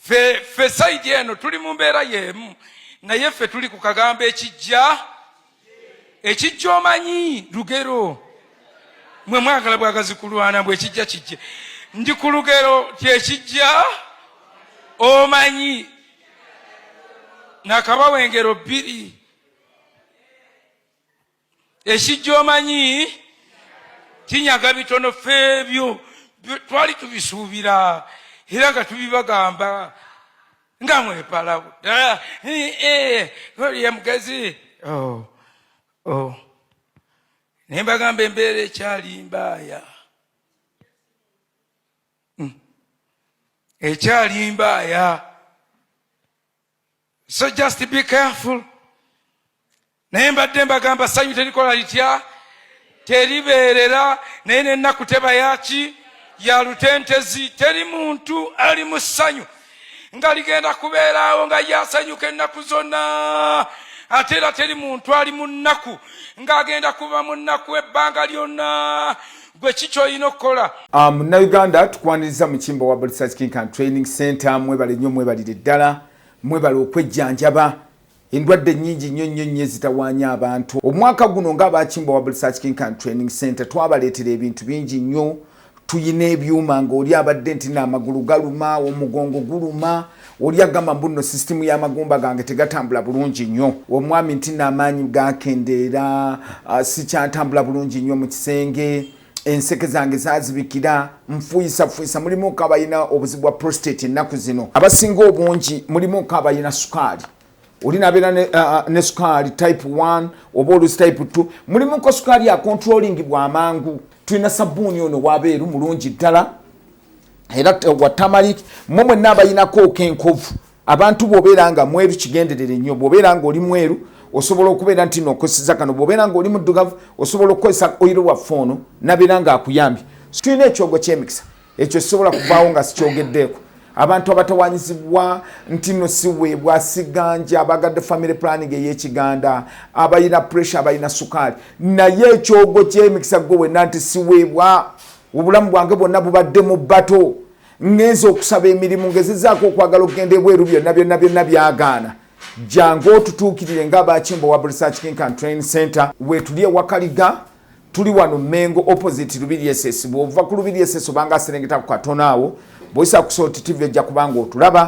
Speaker 11: Ffe side eno tuli mu mbeera y'emu, naye ffe tuli ku kagambo ekijja, ekijja. Omanyi lugero, mwe mwagala bwagazi kulwana bwe ekijja kijje. Ndi ku lugero tyekijja, omanyi nakabawa engero bbiri. Ekijja omanyi kinyaga bitono. Ffe ebyo twali tubisuubira era nga tubibagamba nga mwepala ye mugezi. Oh, oh. Naye mbagamba embeera ekyali mbaaya, Ekyali mbaaya, so just be careful. Naye mbadde mbagamba ssanyu terikola litya, teribeerera, naye n'ennaku teba yaki ya lutentezi. Teri muntu ali mu ssanyu nga ligenda kubeeraawo nga yasanyuka ennaku zonna, ate era teri muntu ali mu nnaku ng'agenda kuba mu nnaku ebbanga lyonna. Gwe ki kyolina okukola?
Speaker 12: Munnayuganda, tukwaniriza mu Kimbowa Research Clinic and Training Center. Mwebale nnyo, mwebalire ddala, mwebale okwejjanjaba endwadde nnyingi nnyo nnyo nnyo ezitawaanya abantu. Omwaka guno ng'abakimbowa Research Clinic and Training Center twabaleetera ebintu bingi nnyo. Tuyina ebyuma ng'oli abadde nti naamagulu galuma, omugongo guluma, oli agamba mbu nno sisitimu y'amagumba gange tegatambula bulungi nnyo, omwami nti naamaanyi gakendeera, sikyatambula bulungi nnyo mu kisenge, enseke zange zazibikira, nfuyisafuuyisa. Mulimuko abalina obuzibu bwa prostate ennaku zino abasinga obungi, mulimuko abalina sukaali, oli nabeera ne sukaali type 1 oba olusi type 2, mulimuko sukaali acontrollingibwa amangu. Tulina sabbuuni ono wabeeru mulungi ddala era wa turmeric. Mwe mwenna abayinako okenkovu, abantu bw'obeera nga mweru kigenderere nnyo. Bw'obeera nga oli mweru osobola okubeera nti nokozesa kano, bw'obeera nga oli muddugavu osobola okukozesa oil waffe ono nabeera nga akuyambye. Tulina ekyogo ky'emikisa, ekyo sisobola kuvaawo nga sikyogeddeeko. Abantu abatawanyizibwa nti no siweebwa siganja, abagadde family planning ey'ekiganda, abalina pressure, abalina sukaali, naye ekyogo ky'emikisa gwe wenna nti siweebwa, obulamu bwange bwonna bubadde mu bato, ŋŋenza okusaba emirimu, ngezezaako okwagala okugenda ebweru, byonna byonna byonna byagaana, jangu otutuukirire ng'abakimbowa Research Clinic and Training Center. Weetuli ewakaliga, tuli wano Mengo opposite Lubiri SS. Bw'ova ku Lubiri SS obanga aserengeta ku katono awo, bw'oyisa ku Salt TV ejja kubanga otulaba.